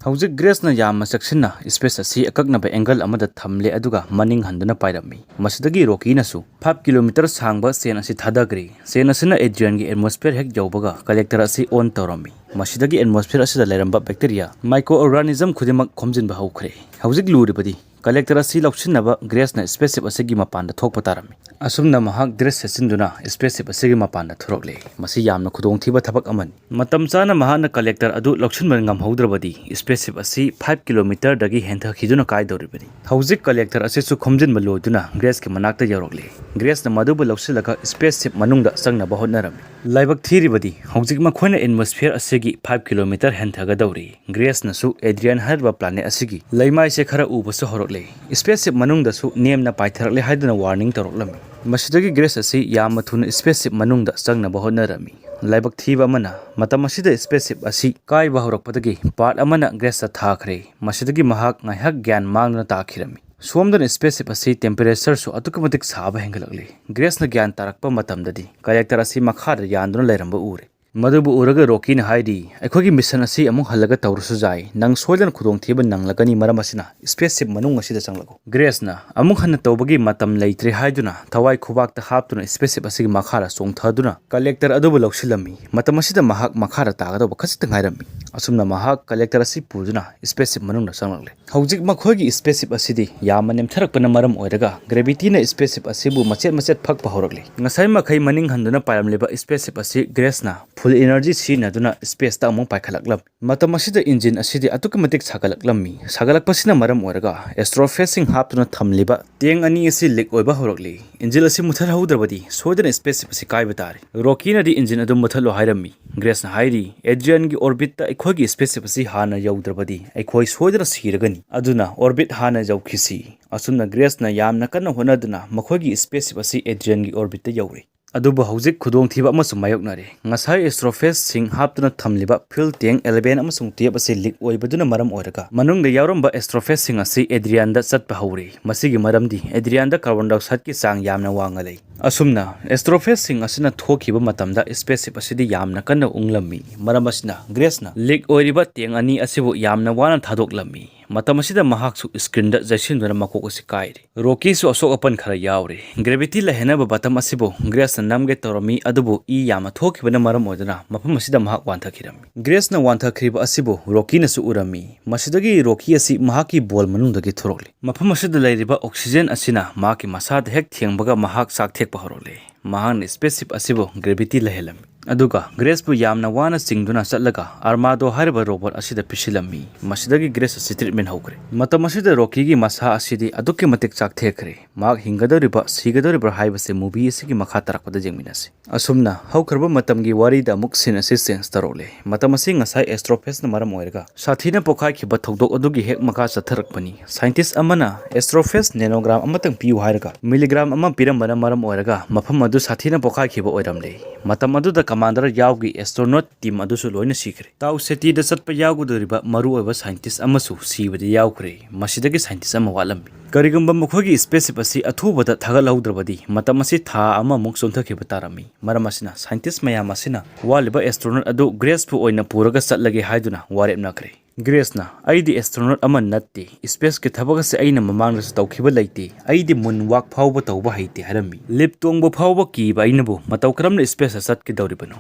ꯍꯧꯖꯤꯛ ꯒ꯭ꯔꯦꯁꯅ ꯌꯥꯝꯅ ꯆꯦꯛꯁꯤꯟꯅ ꯁ꯭ꯄꯦꯁ ꯑꯁꯤ ꯑꯀꯛꯅꯕ ꯑꯦꯡꯒꯜ ꯑꯃꯗ ꯊꯝꯂꯦ, ꯑꯗꯨꯒ ꯃꯅꯤꯡ ꯍꯟꯗꯨꯅ ꯄꯥꯏꯔꯝꯃꯤ꯫ ꯃꯁꯤꯗꯒꯤ ꯔꯣꯀꯤꯅꯁꯨ ꯐꯥꯏꯚ ꯀꯤꯂꯣꯃꯤꯇꯔ ꯁꯥꯡꯕ ꯆꯦꯟ ꯑꯁꯤ ꯊꯥꯗꯈ꯭ꯔꯦ꯫ ꯆꯦꯟ ꯑꯁꯤꯅ ꯑꯦꯗ꯭ꯔꯤꯌꯟꯒꯤ ꯑꯦꯠꯃꯣꯁꯐꯤꯌꯔ ꯍꯦꯛ ꯌꯧꯕꯒ ꯀꯂꯦꯛꯇꯔ ꯑꯁꯤ ꯑꯣꯟ ꯇꯧꯔꯝꯃꯤ꯫ ꯃꯁꯤꯗꯒꯤ ꯑꯦꯠꯃꯣꯁꯐꯤꯌꯔ ꯑꯁꯤꯗ ꯂꯩꯔꯝꯕ ꯕꯦꯛꯇꯦꯔꯤꯌꯥ, ꯃꯥꯏꯀ꯭ꯔꯣ ꯑꯣꯔꯒꯥꯅꯤꯖꯝ ꯈꯨꯗꯤꯡꯃꯛ ꯈꯣꯝꯖꯤꯟꯕ ꯍꯧꯈ꯭ꯔꯦ꯫ ꯍꯧꯖꯤꯛ ꯂꯨꯔꯤꯕꯗꯤ ꯀꯂꯦꯛꯇꯔ ꯑꯁꯤ ꯂꯧꯁꯤꯟꯅꯕ ꯒ꯭ꯔꯦꯁꯅ ꯁ꯭ꯄꯦꯁꯁꯤꯞ ꯑꯁꯤꯒꯤ ꯃꯄꯥꯟꯗ ꯊꯣꯛꯄ ꯇꯥꯔꯝꯃꯤ꯫ ꯑꯁꯨꯝꯅ ꯃꯍꯥꯛ ꯗ꯭ꯔꯦꯁ ꯁꯦꯠꯆꯤꯟꯗꯨꯅ ꯁ꯭ꯄꯦꯁꯁꯤꯞ ꯑꯁꯤꯒꯤ ꯃꯄꯥꯟꯗ ꯊꯣꯔꯛꯂꯦ꯫ ꯃꯁꯤ ꯌꯥꯝꯅ ꯈꯨꯗꯣꯡꯊꯤꯕ ꯊꯕꯛ ꯑꯃꯅꯤ꯫ ꯃꯇꯝ ꯆꯥꯅ ꯃꯍꯥꯛꯅ ꯀꯂꯦꯛꯇꯔ ꯑꯗꯨ ꯂꯧꯁꯤꯟꯕ ꯉꯝꯍꯧꯗ꯭ꯔꯕꯗꯤ, ꯁ꯭ꯄꯦꯁꯁꯤꯞ ꯑꯁꯤ ꯐꯥꯏꯚ ꯀꯤꯂꯣꯃꯤꯇꯔꯗꯒꯤ ꯍꯦꯟꯊꯈꯤꯗꯨꯅ ꯀꯥꯏꯗꯧꯔꯤꯕꯅꯤ꯫ ꯍꯧꯖꯤꯛ ꯀꯂꯦꯛꯇꯔ ꯑꯁꯤꯁꯨ ꯈꯣꯝꯖꯤꯟꯕ ꯂꯣꯏꯗꯨꯅ ꯒ꯭ꯔꯦꯁꯀꯤ ꯃꯅꯥꯛꯇ ꯌꯧꯔꯛꯂꯦ꯫ ꯒ꯭ꯔꯦꯁꯅ ꯃꯗꯨꯕꯨ ꯂꯧꯁꯤꯜꯂꯒ ꯁ꯭ꯄꯦꯁꯁꯤꯞ ꯃꯅꯨꯡꯗ ꯆꯪꯅꯕ ꯍꯣꯠꯅꯔꯝꯃꯤ꯫ ꯂꯥꯏꯕꯛ ꯊꯤꯔꯤꯕꯗꯤ, ꯍꯧꯖꯤꯛ ꯃꯈꯣꯏꯅ ꯑꯦꯠꯃꯣꯁꯐꯤꯌꯔ ꯑꯁꯤꯒꯤ ꯐꯥꯏꯚ ꯀꯤꯂꯣꯃꯤꯇꯔ ꯍꯦꯟꯊꯒꯗꯧꯔꯤ꯫ ꯒ꯭ꯔꯦꯁꯅꯁꯨ ꯑꯦꯗ꯭ꯔꯤꯌꯟ ꯍꯥꯏꯔꯤꯕ ꯄ꯭ꯂꯥꯅꯦꯠ ꯑꯁꯤꯒꯤ ꯂꯩꯃꯥꯏꯁꯦ ꯈꯔ ꯎꯕꯁꯨ ꯍꯧꯔꯛꯂꯦ꯫ ꯁ꯭ꯄꯦꯁꯁꯤꯞ ꯃꯅꯨꯡꯗꯁꯨ ꯅꯦꯝꯅ ꯄꯥꯏꯊꯔꯛꯂꯦ ꯍꯥꯏꯗꯨꯅ ꯋꯥꯔꯅꯤꯡ ꯇꯧꯔꯛꯂꯝꯃꯤ꯫ ꯃꯁꯤꯗꯒꯤ ꯒ꯭ꯔꯦꯁ ꯑꯁꯤ ꯌꯥꯝꯅ ꯊꯨꯅ ꯁ꯭ꯄꯦꯁꯁꯤꯞ ꯃꯅꯨꯡꯗ ꯆꯪꯅꯕ ꯍꯣꯠꯅꯔꯝꯃꯤ꯫ ꯂꯥꯏꯕꯛ ꯊꯤꯕ ꯑꯃꯅ, ꯃꯇꯝ ꯑꯁꯤꯗ ꯁ꯭ꯄꯦꯁꯁꯤꯞ ꯑꯁꯤ ꯀꯥꯏꯕ ꯍꯧꯔꯛꯄꯗꯒꯤ ꯄꯥꯔꯠ ꯑꯃꯅ ꯒ꯭ꯔꯦꯁꯇ ꯊꯥꯈ꯭ꯔꯦ꯫ ꯃꯁꯤꯗꯒꯤ ꯃꯍꯥꯛ ꯉꯥꯏꯍꯥꯛ ꯒ꯭ꯌꯥꯟ ꯃꯥꯡꯗꯨꯅ ꯇꯥꯈꯤꯔꯝꯃꯤ꯫ ꯁꯣꯝꯗꯅ ꯁ꯭ꯄꯦꯁꯁꯤꯞ ꯑꯁꯤ ꯇꯦꯝꯄꯔꯦꯆꯔꯁꯨ ꯑꯗꯨꯛꯀꯤ ꯃꯇꯤꯛ ꯁꯥꯕ ꯍꯦꯟꯒꯠꯂꯛꯂꯤ꯫ ꯒ꯭ꯔꯦꯁꯅ ꯒ꯭ꯌꯥꯟ ꯇꯥꯔꯛꯄ ꯃꯇꯝꯗꯗꯤ ꯀꯂꯦꯛꯇꯔ ꯑꯁꯤ ꯃꯈꯥꯗ ꯌꯥꯟꯗꯨꯅ ꯂꯩꯔꯝꯕ ꯎꯔꯦ꯫ ꯃꯗꯨꯕꯨ ꯎꯔꯒ ꯔꯣꯀꯤꯅ ꯍꯥꯏꯔꯤ, "ꯑꯩꯈꯣꯏꯒꯤ ꯃꯤꯁꯟ ꯑꯁꯤ ꯑꯃꯨꯛ ꯍꯜꯂꯒ ꯇꯧꯔꯁꯨ ꯌꯥꯏ, ꯅꯪ ꯁꯣꯏꯗꯅ ꯈꯨꯗꯣꯡꯊꯤꯕ ꯅꯪꯂꯒꯅꯤ, ꯃꯔꯝ ꯑꯁꯤꯅ ꯁ꯭ꯄꯦꯁ ꯁꯤꯞ ꯃꯅꯨꯡ ꯑꯁꯤꯗ ꯆꯪꯂꯛꯎ꯫" ꯒ꯭ꯔꯦꯁꯅ ꯑꯃꯨꯛ ꯍꯟꯅ ꯇꯧꯕꯒꯤ ꯃꯇꯝ ꯂꯩꯇ꯭ꯔꯦ ꯍꯥꯏꯗꯨꯅ ꯊꯋꯥꯏ ꯈꯨꯕꯥꯛꯇ ꯍꯥꯞꯇꯨꯅ ꯁ꯭ꯄꯦꯁ ꯁꯤꯞ ꯑꯁꯤꯒꯤ ꯃꯈꯥꯗ ꯆꯣꯡꯊꯗꯨꯅ ꯀꯂꯦꯛꯇꯔ ꯑꯗꯨꯕꯨ ꯂꯧꯁꯤꯜꯂꯝꯃꯤ꯫ ꯃꯇꯝ ꯑꯁꯤꯗ ꯃꯍꯥꯛ ꯃꯈꯥꯗ ꯇꯥꯒꯗꯧꯕ ꯈꯖꯤꯛꯇ ꯉꯥꯏꯔꯝꯃꯤ꯫ ꯑꯁꯨꯝꯅ ꯃꯍꯥꯛ ꯀꯂꯦꯛꯇꯔ ꯑꯁꯤ ꯄꯨꯗꯨꯅ ꯁ꯭ꯄꯦꯁ ꯁꯤꯞ ꯃꯅꯨꯡꯗ ꯆꯪꯂꯛꯂꯦ꯫ ꯍꯧꯖꯤꯛ ꯃꯈꯣꯏꯒꯤ ꯁ꯭ꯄꯦꯁ ꯁꯤꯞ ꯑꯁꯤꯗꯤ ꯌꯥꯝꯅ ꯅꯦꯝꯊꯔꯛꯄꯅ ꯃꯔꯝ ꯑꯣꯏꯔꯒ ꯒ꯭ꯔꯦꯚꯤꯇꯤꯅ ꯁ꯭ꯄꯦꯁ ꯁꯤꯞ ꯑꯁꯤꯕꯨ ꯃꯆꯦꯠ ꯃꯆꯦꯠ ꯐꯛꯄ ꯍꯧꯔꯛꯂꯤ꯫ ꯉꯁꯥꯏ ꯃꯈꯩ ꯃꯅꯤꯡ ꯍꯟꯗꯨꯅ ꯄꯥꯏꯔꯝꯂꯤꯕ ꯁ꯭ꯄꯦꯁ ꯁꯤꯞ ꯑꯁꯤ ꯒ꯭ꯔꯦꯁꯅ ꯐꯨꯜ ꯏꯅꯔꯖꯤ ꯁꯤꯖꯤꯟꯅꯗꯨꯅ ꯁ꯭ꯄꯦꯁꯇ ꯑꯃꯨꯛ ꯄꯥꯏꯈꯠꯂꯛꯂꯝꯃꯤ꯫ ꯃꯇꯝ ꯑꯁꯤꯗ ꯏꯟꯖꯤꯟ ꯑꯁꯤꯗꯤ ꯑꯗꯨꯛꯀꯤ ꯃꯇꯤꯛ ꯁꯥꯒꯠꯂꯛꯂꯝꯃꯤ꯫ ꯁꯥꯒꯠꯂꯛꯄꯁꯤꯅ ꯃꯔꯝ ꯑꯣꯏꯔꯒ ꯑꯦꯁꯇ꯭ꯔꯣꯐꯦꯁꯁꯤꯡ ꯍꯥꯞꯇꯨꯅ ꯊꯝꯂꯤꯕ ꯇꯦꯡ ꯑꯅꯤ ꯑꯁꯤ ꯂꯤꯛ ꯑꯣꯏꯕ ꯍꯧꯔꯛꯂꯤ꯫ ꯏꯟꯖꯤꯟ ꯑꯁꯤ ꯃꯨꯊꯠꯍꯧꯗ꯭ꯔꯕꯗꯤ ꯁꯣꯏꯗꯅ ꯁ꯭ꯄꯦꯁ ꯁꯤꯞ ꯑꯁꯤ ꯀꯥꯏꯕ ꯇꯥꯔꯦ꯫ ꯔꯣꯀꯤꯅꯗꯤ ꯏꯟꯖꯤꯟ ꯑꯗꯨ ꯃꯨꯊꯠꯂꯣ ꯍꯥꯏꯔꯝꯃꯤ꯫ ꯒ꯭ꯔꯦꯁꯅ ꯍꯥꯏꯔꯤ, "ꯑꯦꯗ꯭ꯔꯤꯌꯟꯒꯤ ꯑꯣꯔꯕꯤꯠꯇ ꯑꯩꯈꯣꯏꯒꯤ ꯁ꯭ꯄꯦꯁ ꯁꯤꯞ ꯑꯁꯤ ꯍꯥꯟꯅ ꯌꯧꯗ꯭ꯔꯕꯗꯤ ꯑꯩꯈꯣꯏ ꯁꯣꯏꯗꯅ ꯁꯤꯔꯒꯅꯤ꯫ ꯑꯗꯨꯅ ꯑꯣꯔꯕꯤꯠ ꯍꯥꯟꯅ ꯌꯧꯈꯤꯁꯤ꯫" ꯑꯁꯨꯝꯅ ꯒ꯭ꯔꯦꯁꯅ ꯌꯥꯝꯅ ꯀꯟꯅ ꯍꯣꯠꯅꯗꯨꯅ ꯃꯈꯣꯏꯒꯤ ꯁ꯭ꯄꯦꯁ ꯁꯤꯞ ꯑꯁꯤ ꯑꯦꯗ꯭ꯔꯤꯌꯟꯒꯤ ꯑꯣꯔꯕꯤꯠꯇ ꯌꯧꯔꯦ꯫ ꯑꯗꯨꯕꯨ ꯍꯧꯖꯤꯛ ꯈꯨꯗꯣꯡꯊꯤꯕ ꯑꯃꯁꯨ ꯃꯥꯌꯣꯛꯅꯔꯦ꯫ ꯉꯁꯥꯏ ꯑꯦꯁꯇ꯭ꯔꯣꯐꯦꯁꯁꯤꯡ ꯍꯥꯞꯇꯨꯅ ꯊꯝꯂꯤꯕ ꯐ꯭ꯌꯨꯜ ꯇꯦꯡ ꯑꯦꯂꯦꯚꯦꯟ ꯑꯃꯁꯨꯡ ꯇ꯭ꯋꯦꯜꯚ ꯑꯁꯤ ꯂꯤꯛ ꯑꯣꯏꯕꯗꯨꯅ ꯃꯔꯝ ꯑꯣꯏꯔꯒ ꯃꯅꯨꯡꯗ ꯌꯥꯎꯔꯝꯕ ꯑꯦꯁꯇ꯭ꯔꯣꯐꯦꯁꯁꯤꯡ ꯑꯁꯤ ꯑꯦꯗ꯭ꯔꯤꯌꯥꯟꯗ ꯆꯠꯄ ꯍꯧꯔꯦ꯫ ꯃꯁꯤꯒꯤ ꯃꯔꯝꯗꯤ ꯑꯦꯗ꯭ꯔꯤꯌꯥꯟꯗ ꯀꯥꯔꯕꯣꯟ ꯗꯥꯏꯑꯣꯛꯁꯥꯏꯗꯀꯤ ꯆꯥꯡ ꯌꯥꯝꯅ ꯋꯥꯡꯅ ꯂꯩ꯫ ꯑꯁꯨꯝꯅ ꯑꯦꯁꯇ꯭ꯔꯣꯐꯦꯁꯁꯤꯡ ꯑꯁꯤꯅ ꯊꯣꯛꯈꯤꯕ ꯃꯇꯝꯗ ꯁ꯭ꯄꯦꯁ ꯁꯤꯞ ꯑꯁꯤꯗꯤ ꯌꯥꯝꯅ ꯀꯟꯅ ꯎꯪꯂꯝꯃꯤ꯫ ꯃꯔꯝ ꯑꯁꯤꯅ ꯒ꯭ꯔꯦꯁꯅ ꯂꯤꯛ ꯑꯣꯏꯔꯤꯕ ꯇꯦꯡ ꯑꯅꯤ ꯑꯁꯤꯕꯨ ꯌꯥꯝꯅ ꯋꯥꯅ ꯊꯥꯗꯣꯛꯂꯝꯃꯤ꯫ ꯃꯇꯝ ꯑꯁꯤꯗ ꯃꯍꯥꯛꯁꯨ ꯁ꯭ꯀ꯭ꯔꯤꯟꯗ ꯆꯩꯁꯤꯟꯗꯨꯅ ꯃꯀꯣꯛ ꯑꯁꯤ ꯀꯥꯏꯔꯤ꯫ ꯔꯣꯀꯤꯁꯨ ꯑꯁꯣꯛ ꯑꯄꯟ ꯈꯔ ꯌꯥꯎꯔꯤ꯫ ꯒ꯭ꯔꯦꯚꯤꯇꯤ ꯂꯩꯍꯟꯅꯕ ꯕꯇꯝ ꯑꯁꯤꯕꯨ ꯒ꯭ꯔꯦꯁꯅ ꯅꯝꯒꯦ ꯇꯧꯔꯝꯃꯤ, ꯑꯗꯨꯕꯨ ꯏ ꯌꯥꯝꯅ ꯊꯣꯛꯈꯤꯕꯅ ꯃꯔꯝ ꯑꯣꯏꯗꯨꯅ ꯃꯐꯝ ꯑꯁꯤꯗ ꯃꯍꯥꯛ ꯋꯥꯟꯊꯈꯤꯔꯝꯃꯤ꯫ ꯒ꯭ꯔꯦꯁꯅ ꯋꯥꯟꯊꯈ꯭ꯔꯤꯕ ꯑꯁꯤꯕꯨ ꯔꯣꯀꯤꯅꯁꯨ ꯎꯔꯝꯃꯤ꯫ ꯃꯁꯤꯗꯒꯤ ꯔꯣꯀꯤ ꯑꯁꯤ ꯃꯍꯥꯛꯀꯤ ꯕꯣꯜ ꯃꯅꯨꯡꯗꯒꯤ ꯊꯣꯔꯛꯂꯤ꯫ ꯃꯐꯝ ꯑꯁꯤꯗ ꯂꯩꯔꯤꯕ ꯑꯣꯛꯁꯤꯖꯦꯟ ꯑꯁꯤꯅ ꯃꯍꯥꯛꯀꯤ ꯃꯁꯥꯗ ꯍꯦꯛ ꯊꯦꯡꯕꯒ ꯃꯍꯥꯛ ꯆꯥꯛ ꯊꯦꯛꯄ ꯍꯧꯔꯛꯂꯦ꯫ ꯃꯍꯥꯛꯅ ꯁ꯭ꯄꯦꯁ ꯁꯤꯞ ꯑꯁꯤꯕꯨ ꯒ꯭ꯔꯦꯚꯤꯇꯤ ꯂꯩꯍꯜꯂꯝꯃꯤ꯫ ꯑꯗꯨꯒ ꯒ꯭ꯔꯦꯁꯄꯨ ꯌꯥꯝꯅ ꯋꯥꯅ ꯆꯤꯡꯗꯨꯅ ꯆꯠꯂꯒ ꯑꯥꯔꯃꯥꯗꯣ ꯍꯥꯏꯔꯤꯕ ꯔꯣꯕꯣꯠ ꯑꯁꯤꯗ ꯄꯤꯁꯤꯜꯂꯝꯃꯤ꯫ ꯃꯁꯤꯗꯒꯤ ꯒ꯭ꯔꯦꯁ ꯑꯁꯤ ꯇ꯭ꯔꯤꯠꯃꯦꯟ ꯍꯧꯈ꯭ꯔꯦ꯫ ꯃꯇꯝ ꯑꯁꯤꯗ ꯔꯣꯀꯤꯒꯤ ꯃꯁꯥ ꯑꯁꯤꯗꯤ ꯑꯗꯨꯛꯀꯤ ꯃꯇꯤꯛ ꯆꯥꯛꯊꯦꯛꯈ꯭ꯔꯦ꯫ ꯃꯍꯥꯛ ꯍꯤꯡꯒꯗꯧꯔꯤꯕ ꯁꯤꯒꯗꯧꯔꯤꯕ꯭ꯔꯥ ꯍꯥꯏꯕꯁꯤ ꯃꯨꯚꯤ ꯑꯁꯤꯒꯤ ꯃꯈꯥ ꯇꯥꯔꯛꯄꯗ ꯌꯦꯡꯃꯤꯟꯅꯁꯤ꯫ ꯑꯁꯨꯝꯅ ꯍꯧꯈ꯭ꯔꯕ ꯃꯇꯝꯒꯤ ꯋꯥꯔꯤꯗ ꯑꯃꯨꯛ ꯁꯤꯟ ꯑꯁꯤ ꯆꯦꯟꯖ ꯇꯧꯔꯛꯂꯦ꯫ ꯃꯇꯝ ꯑꯁꯤ ꯉꯁꯥꯏ ꯑꯦꯁꯇ꯭ꯔꯣꯐꯦꯁꯅ ꯃꯔꯝ ꯑꯣꯏꯔꯒ ꯁꯥꯊꯤꯅ ꯄꯣꯈꯥꯏꯈꯤꯕ ꯊꯧꯗꯣꯛ ꯑꯗꯨꯒꯤ ꯍꯦꯛ ꯃꯈꯥ ꯆꯠꯊꯔꯛꯄꯅꯤ꯫ ꯁꯥꯏꯟꯇꯤꯁ ꯑꯃꯅ ꯑꯦꯁꯇ꯭ꯔꯣꯐꯦꯁ ꯅꯦꯅꯣꯒ꯭ꯔꯥꯝ ꯑꯃꯇꯪ ꯄꯤꯌꯨ ꯍꯥꯏꯔꯒ ꯃꯤꯂꯤꯒ꯭ꯔꯥꯝ ꯑꯃ ꯄꯤꯔꯝꯕꯅ ꯃꯔꯝ ꯑꯣꯏꯔꯒ ꯃꯐꯝ ꯑꯗꯨ ꯁꯥꯊꯤꯅ ꯄꯣꯈꯥꯏꯈꯤꯕ ꯑꯣꯏꯔꯝꯂꯦ꯫ ꯃꯇꯝ ꯑꯗꯨꯗ ꯃꯥꯟꯗꯔ ꯌꯥꯎꯒꯤ ꯑꯦꯁꯇ꯭ꯔꯣꯅꯣꯠ ꯇꯤꯝ ꯑꯗꯨꯁꯨ ꯂꯣꯏꯅ ꯁꯤꯈ꯭ꯔꯦ꯫ ꯇꯥꯎ ꯁꯦꯇꯤꯗ ꯆꯠꯄ ꯌꯥꯎꯒꯗꯧꯔꯤꯕ ꯃꯔꯨꯑꯣꯏꯕ ꯁꯥꯏꯟꯇꯤꯁ ꯑꯃꯁꯨ ꯁꯤꯕꯗ ꯌꯥꯎꯈ꯭ꯔꯦ꯫ ꯃꯁꯤꯗꯒꯤ ꯁꯥꯏꯟꯇꯤꯁ ꯑꯃ ꯋꯥꯠꯂꯝꯃꯤ꯫ ꯀꯔꯤꯒꯨꯝꯕ ꯃꯈꯣꯏꯒꯤ ꯁ꯭ꯄꯦꯁꯁꯤꯞ ꯑꯁꯤ ꯑꯊꯨꯕꯗ ꯊꯥꯒꯠꯍꯧꯗ꯭ꯔꯕꯗꯤ ꯃꯇꯝ ꯑꯁꯤ ꯊꯥ ꯑꯃꯃꯨꯛ ꯆꯣꯟꯊꯈꯤꯕ ꯇꯥꯔꯝꯃꯤ꯫ ꯃꯔꯝ ꯑꯁꯤꯅ ꯁꯥꯏꯟꯇꯤꯁ ꯃꯌꯥꯝ ꯑꯁꯤꯅ ꯋꯥꯠꯂꯤꯕ ꯑꯦꯁꯇ꯭ꯔꯣꯅꯣꯠ ꯑꯗꯨ ꯒ꯭ꯔꯦꯁꯄꯨ ꯑꯣꯏꯅ ꯄꯨꯔꯒ ꯆꯠꯂꯒꯦ ꯍꯥꯏꯗꯨꯅ ꯋꯥꯔꯦꯞꯅꯈ꯭ꯔꯦ꯫ ꯒ꯭ꯔꯦꯁꯅ, "ꯑꯩꯗꯤ ꯑꯦꯁꯇ꯭ꯔꯣꯅꯣꯠ ꯑꯃ ꯅꯠꯇꯦ, ꯁ꯭ꯄꯦꯁꯀꯤ ꯊꯕꯛ ꯑꯁꯤ ꯑꯩꯅ ꯃꯃꯥꯡꯗꯁꯨ ꯇꯧꯈꯤꯕ ꯂꯩꯇꯦ, ꯑꯩꯗꯤ ꯃꯨꯟ ꯋꯥꯛ ꯐꯥꯎꯕ ꯇꯧꯕ ꯍꯩꯇꯦ" ꯍꯥꯏꯔꯝꯃꯤ꯫ ꯂꯤꯞ ꯇꯣꯡꯕ ꯐꯥꯎꯕ ꯀꯤꯕ ꯑꯩꯅꯕꯨ ꯃꯇꯧ ꯀꯔꯝꯅ ꯁ꯭ꯄꯦꯁꯇ ꯆꯠꯀꯗꯧꯔꯤꯕꯅꯣ?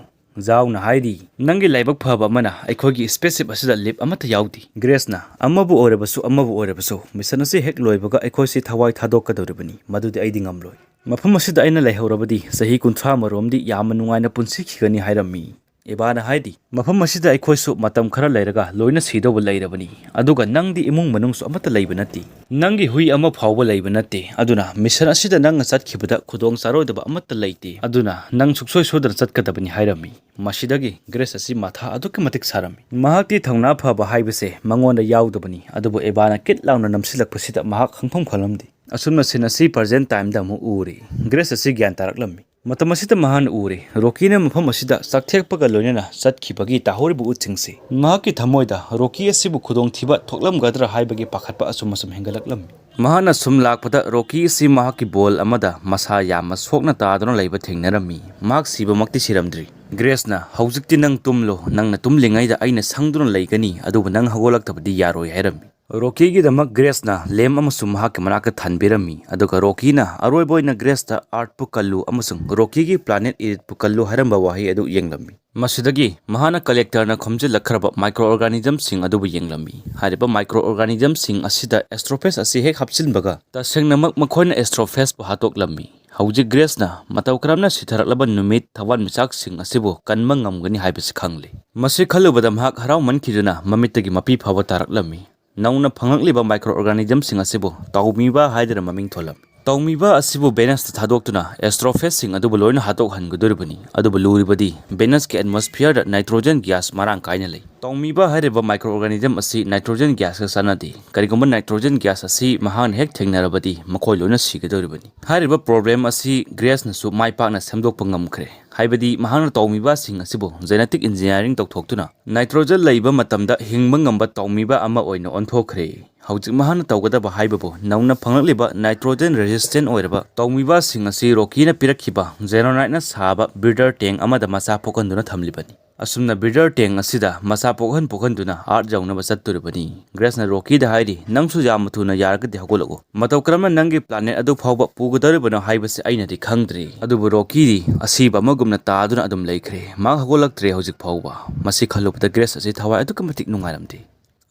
ꯖꯥꯎꯅ ꯍꯥꯏꯔꯤ, "ꯅꯪꯒꯤ ꯂꯥꯏꯕꯛ ꯐꯕ ꯑꯃꯅ ꯑꯩꯈꯣꯏꯒꯤ ꯁ꯭ꯄꯦꯁꯁꯤꯞ ꯑꯁꯤꯗ ꯂꯤꯞ ꯑꯃꯠꯇ ꯌꯥꯎꯗꯦ꯫" ꯒ꯭ꯔꯦꯁꯅ, "ꯑꯃꯕꯨ ꯑꯣꯏꯔꯕꯁꯨ ꯑꯃꯕꯨ ꯑꯣꯏꯔꯕꯁꯨ ꯃꯤꯁꯟ ꯑꯁꯤ ꯍꯦꯛ ꯂꯣꯏꯕꯒ ꯑꯩꯈꯣꯏꯁꯤ ꯊꯋꯥꯏ ꯊꯥꯗꯣꯛꯀꯗꯧꯔꯤꯕꯅꯤ, ꯃꯗꯨꯗꯤ ꯑꯩꯗꯤ ꯉꯝꯂꯣꯏ꯫ ꯃꯐꯝ ꯑꯁꯤꯗ ꯑꯩꯅ ꯂꯩꯍꯧꯔꯕꯗꯤ ꯆꯍꯤ ꯀꯨꯟꯊ꯭ꯔꯥ ꯃꯔꯣꯝꯗꯤ ꯌꯥꯝꯅ ꯅꯨꯡꯉꯥꯏꯅ ꯄꯨꯟꯁꯤꯈꯤꯒꯅꯤ" ꯍꯥꯏꯔꯝꯃꯤ꯫ ꯑꯦꯕꯥꯅ ꯍꯥꯏꯔꯤ, "ꯃꯐꯝ ꯑꯁꯤꯗ ꯑꯩꯈꯣꯏꯁꯨ ꯃꯇꯝ ꯈꯔ ꯂꯩꯔꯒ ꯂꯣꯏꯅ ꯁꯤꯗꯧꯕ ꯂꯩꯔꯕꯅꯤ, ꯑꯗꯨꯒ ꯅꯪꯗꯤ ꯏꯃꯨꯡ ꯃꯅꯨꯡꯁꯨ ꯑꯃꯠꯇ ꯂꯩꯕ ꯅꯠꯇꯦ, ꯅꯪꯒꯤ ꯍꯨꯏ ꯑꯃ ꯐꯥꯎꯕ ꯂꯩꯕ ꯅꯠꯇꯦ, ꯑꯗꯨꯅ ꯃꯤꯁꯟ ꯑꯁꯤꯗ ꯅꯪꯅ ꯆꯠꯈꯤꯕꯗ ꯈꯨꯗꯣꯡ ꯆꯥꯔꯣꯏꯗꯕ ꯑꯃꯠꯇ ꯂꯩꯇꯦ, ꯑꯗꯨꯅ ꯅꯪ ꯁꯨꯡꯁꯣꯏ ꯁꯣꯏꯗꯅ ꯆꯠꯀꯗꯕꯅꯤ" ꯍꯥꯏꯔꯝꯃꯤ꯫ ꯃꯁꯤꯗꯒꯤ ꯒ꯭ꯔꯦꯁ ꯑꯁꯤ ꯃꯊꯥ ꯑꯗꯨꯛꯀꯤ ꯃꯇꯤꯛ ꯁꯥꯔꯝꯃꯤ꯫ ꯃꯍꯥꯛꯇꯤ ꯊꯧꯅꯥ ꯐꯕ ꯍꯥꯏꯕꯁꯦ ꯃꯉꯣꯟꯗ ꯌꯥꯎꯗꯕꯅꯤ, ꯑꯗꯨꯕꯨ ꯑꯦꯕꯥꯅ ꯀꯤꯠ ꯂꯥꯎꯅ ꯅꯝꯁꯤꯜꯂꯛꯄꯁꯤꯗ ꯃꯍꯥꯛ ꯈꯪꯐꯝ ꯈꯪꯂꯝꯗꯦ꯫ ꯑꯁꯨꯝꯅ ꯁꯤꯟ ꯑꯁꯤ ꯄ꯭ꯔꯖꯦꯟ ꯇꯥꯏꯝꯗ ꯑꯃꯨꯛ ꯎꯔꯤ꯫ ꯒ꯭ꯔꯦꯁ ꯑꯁꯤ ꯒ꯭ꯌꯥꯟ ꯇꯥꯔꯛꯂꯝꯃꯤ꯫ ꯃꯇꯝ ꯑꯁꯤꯗ ꯃꯍꯥꯛꯅ ꯎꯔꯦ, ꯔꯣꯀꯤꯅ ꯃꯐꯝ ꯑꯁꯤꯗ ꯆꯥꯛꯊꯦꯛꯄꯒ ꯂꯣꯏꯅꯅ ꯆꯠꯈꯤꯕꯒꯤ ꯇꯥꯍꯧꯔꯤꯕ ꯎꯠꯁꯤꯡꯁꯤ꯫ ꯃꯍꯥꯛꯀꯤ ꯊꯃꯣꯏꯗ ꯔꯣꯀꯤ ꯑꯁꯤꯕꯨ ꯈꯨꯗꯣꯡꯊꯤꯕ ꯊꯣꯛꯂꯝꯒꯗ꯭ꯔꯥ ꯍꯥꯏꯕꯒꯤ ꯄꯥꯈꯠꯄ ꯑꯁꯨꯝ ꯑꯁꯨꯝ ꯍꯦꯟꯒꯠꯂꯛꯂꯝꯃꯤ꯫ ꯃꯍꯥꯛꯅ ꯁꯨꯝ ꯂꯥꯛꯄꯗ ꯔꯣꯀꯤ ꯑꯁꯤ ꯃꯍꯥꯛꯀꯤ ꯕꯣꯜ ꯑꯃꯗ ꯃꯁꯥ ꯌꯥꯝꯅ ꯁꯣꯛꯅ ꯇꯥꯗꯨꯅ ꯂꯩꯕ ꯊꯦꯡꯅꯔꯝꯃꯤ꯫ ꯃꯍꯥꯛ ꯁꯤꯕꯃꯛꯇꯤ ꯁꯤꯔꯝꯗ꯭ꯔꯤ꯫ ꯒ꯭ꯔꯦꯁꯅ, "ꯍꯧꯖꯤꯛꯇꯤ ꯅꯪ ꯇꯨꯝꯂꯣ, ꯅꯪꯅ ꯇꯨꯝꯂꯤꯉꯩꯗ ꯑꯩꯅ ꯁꯪꯗꯨꯅ ꯂꯩꯒꯅꯤ, ꯑꯗꯨꯕꯨ ꯅꯪ ꯍꯧꯒꯠꯂꯛꯇꯕꯗꯤ ꯌꯥꯔꯣꯏ" ꯍꯥꯏꯔꯝꯃꯤ꯫ ꯔꯣꯀꯤꯒꯤꯗꯃꯛ ꯒ꯭ꯔꯦꯁꯅ ꯂꯦꯝ ꯑꯃꯁꯨ ꯃꯍꯥꯛꯀꯤ ꯃꯅꯥꯛꯇ ꯊꯥꯟꯕꯤꯔꯝꯃꯤ, ꯑꯗꯨꯒ ꯔꯣꯀꯤꯅ ꯑꯔꯣꯏꯕ ꯑꯣꯏꯅ ꯒ꯭ꯔꯦꯁꯇ ꯑꯥꯔꯠꯄꯨ ꯀꯜꯂꯨ ꯑꯃꯁꯨꯡ ꯔꯣꯀꯤꯒꯤ ꯄ꯭ꯂꯥꯅꯦꯠ ꯏꯔꯤꯠꯄꯨ ꯀꯜꯂꯨ ꯍꯥꯏꯔꯝꯕ ꯋꯥꯍꯩ ꯑꯗꯨ ꯌꯦꯡꯂꯝꯃꯤ꯫ ꯃꯁꯤꯗꯒꯤ ꯃꯍꯥꯛꯅ ꯀꯂꯦꯛꯇꯔꯅ ꯈꯣꯝꯖꯤꯜꯂꯛꯈ꯭ꯔꯕ ꯃꯥꯏꯀ꯭ꯔꯣ ꯑꯣꯔꯒꯥꯅꯤꯖꯝꯁꯤꯡ ꯑꯗꯨꯕꯨ ꯌꯦꯡꯂꯝꯃꯤ꯫ ꯍꯥꯏꯔꯤꯕ ꯃꯥꯏꯀ꯭ꯔꯣ ꯑꯣꯔꯒꯥꯅꯤꯖꯝꯁꯤꯡ ꯑꯁꯤꯗ ꯑꯦꯁꯇ꯭ꯔꯣꯐꯦꯖ ꯑꯁꯤ ꯍꯦꯛ ꯍꯥꯞꯆꯤꯟꯕꯒ ꯇꯁꯦꯡꯅꯃꯛ ꯃꯈꯣꯏꯅ ꯑꯦꯁꯇ꯭ꯔꯣꯐꯦꯖꯄꯨ ꯍꯥꯠꯇꯣꯛꯂꯝꯃꯤ꯫ ꯍꯧꯖꯤꯛ ꯒ꯭ꯔꯦꯁꯅ ꯃꯇꯧ ꯀꯔꯝꯅ ꯁꯤꯊꯔꯛꯂꯕ ꯅꯨꯃꯤꯠ ꯊꯋꯥꯟꯃꯤꯆꯥꯛꯁꯤꯡ ꯑꯁꯤꯕꯨ ꯀꯟꯕ ꯉꯝꯒꯅꯤ ꯍꯥꯏꯕꯁꯤ ꯈꯪꯂꯦ꯫ ꯃꯁꯤ ꯈꯜꯂꯨꯕꯗ ꯃꯍꯥꯛ ꯍꯔꯥꯎꯃꯟꯈꯤꯗꯨꯅ ꯃꯃꯤꯠꯇꯒꯤ ꯃꯄꯤ ꯐꯥꯎꯕ ꯇꯥꯔꯛꯂꯝꯃꯤ꯫ ꯅꯧꯅ ꯐꯪꯂꯛꯂꯤꯕ ꯃꯥꯏꯀ꯭ꯔꯣ ꯑꯣꯔꯒꯥꯅꯤꯖꯝꯁꯤꯡ ꯑꯁꯤꯕꯨ ꯇꯥꯎꯃꯤꯕꯥ ꯍꯥꯏꯗꯨꯅ ꯃꯃꯤꯡ ꯊꯣꯜꯂꯝꯃꯤ꯫ ꯇꯥꯎꯃꯤꯕꯥ ꯑꯁꯤꯕꯨ ꯚꯦꯅꯁꯇ ꯊꯥꯗꯣꯛꯇꯨꯅ ꯑꯦꯁꯇ꯭ꯔꯣꯐꯦꯖꯁꯤꯡ ꯑꯗꯨꯕꯨ ꯂꯣꯏꯅ ꯍꯥꯠꯇꯣꯛꯍꯟꯒꯗꯧꯔꯤꯕꯅꯤ꯫ ꯑꯗꯨꯕꯨ ꯂꯨꯔꯤꯕꯗꯤ ꯚꯦꯅꯁꯀꯤ ꯑꯦꯠꯃꯣꯁꯐꯤꯌꯔꯗ ꯅꯥꯏꯇ꯭ꯔꯣꯖꯦꯟ ꯒ꯭ꯌꯥꯁ ꯃꯔꯥꯡ ꯀꯥꯏꯅ ꯂꯩ꯫ ꯇꯥꯎꯃꯤꯕꯥ ꯍꯥꯏꯔꯤꯕ ꯃꯥꯏꯀ꯭ꯔꯣ ꯑꯣꯔꯒꯥꯅꯤꯖꯝ ꯑꯁꯤ ꯅꯥꯏꯇ꯭ꯔꯣꯖꯦꯟ ꯒ꯭ꯌꯥꯁꯀ ꯆꯥꯟꯅꯗꯦ꯫ ꯀꯔꯤꯒꯨꯝꯕ ꯅꯥꯏꯇ꯭ꯔꯣꯖꯦꯟ ꯒ꯭ꯌꯥꯁ ꯑꯁꯤ ꯃꯍꯥꯛꯅ ꯍꯦꯛ ꯊꯦꯡꯅꯔꯕꯗꯤ ꯃꯈꯣꯏ ꯂꯣꯏꯅ ꯁꯤꯒꯗꯧꯔꯤꯕꯅꯤ꯫ ꯍꯥꯏꯔꯤꯕ ꯄ꯭ꯔꯣꯕ꯭ꯂꯦꯝ ꯑꯁꯤ ꯒ꯭ꯔꯦꯁꯅꯁꯨ ꯃꯥꯏ ꯄꯥꯛꯅ ꯁꯦꯝꯗꯣꯛꯄ ꯉꯝꯈ꯭ꯔꯦ꯫ ꯍꯥꯏꯕꯗꯤ ꯃꯍꯥꯛꯅ ꯇꯧꯃꯤꯕꯁꯤꯡ ꯑꯁꯤꯕꯨ genetic engineering ꯇꯧꯊꯣꯛꯇꯨꯅ nitrogen ꯂꯩꯕ ꯃꯇꯝꯗ ꯍꯤꯡꯕ ꯉꯝꯕ ꯇꯧꯃꯤꯕ ꯑꯃ ꯑꯣꯏꯅ ꯑꯣꯟꯊꯣꯛꯈ꯭ꯔꯦ꯫ ꯍꯧꯖꯤꯛ ꯃꯍꯥꯛꯅ ꯇꯧꯒꯗꯕ ꯍꯥꯏꯕꯕꯨ ꯅꯧꯅ ꯐꯪꯂꯛꯂꯤꯕ nitrogen resistant ꯑꯣꯏꯔꯕ ꯇꯧꯃꯤꯕꯁꯤꯡ ꯑꯁꯤ ꯔꯣꯀꯤꯅ ꯄꯤꯔꯛꯈꯤꯕ Zeronite ꯅ ꯁꯥꯕ breeder tank ꯑꯃꯗ ꯃꯆꯥ ꯄꯣꯛꯍꯟꯗꯨꯅ ꯊꯝꯂꯤꯕꯅꯤ꯫ ꯑꯁꯨꯝꯅ breeder tank ꯑꯁꯤꯗ ꯃꯆꯥ ꯄꯣꯛꯍꯟ ꯄꯣꯛꯍꯟꯗꯨꯅ Earth ꯌꯧꯅꯕ ꯆꯠꯇꯣꯔꯤꯕꯅꯤ꯫ ꯒ꯭ꯔꯦꯁꯅ ꯔꯣꯀꯤꯗ ꯍꯥꯏꯔꯤ, "ꯅꯪꯁꯨ ꯌꯥꯝꯅ ꯊꯨꯅ ꯌꯥꯔꯒꯗꯤ ꯍꯧꯒꯠꯂꯛꯎ꯫ ꯃꯇꯧ ꯀꯔꯝꯅ ꯅꯪꯒꯤ planet ꯑꯗꯨ ꯐꯥꯎꯕ ꯄꯨꯒꯗꯧꯔꯤꯕꯅꯣ ꯍꯥꯏꯕꯁꯤ ꯑꯩꯅꯗꯤ ꯈꯪꯗ꯭ꯔꯤ꯫" ꯑꯗꯨꯕꯨ ꯔꯣꯀꯤꯗꯤ ꯑꯁꯤꯕ ꯑꯃꯒꯨꯝꯅ ꯇꯥꯗꯨꯅ ꯑꯗꯨꯝ ꯂꯩꯈ꯭ꯔꯦ꯫ ꯃꯍꯥꯛ ꯍꯧꯒꯠꯂꯛꯇ꯭ꯔꯦ ꯍꯧꯖꯤꯛ ꯐꯥꯎꯕ꯫ ꯃꯁꯤ ꯈꯜꯂꯨꯕꯗ ꯒ꯭ꯔꯦꯁ ꯑꯁꯤ ꯊꯋꯥꯏ ꯑꯗꯨꯛꯀꯤ ꯃꯇꯤꯛ ꯅꯨꯡꯉꯥꯏꯔꯝꯗꯦ꯫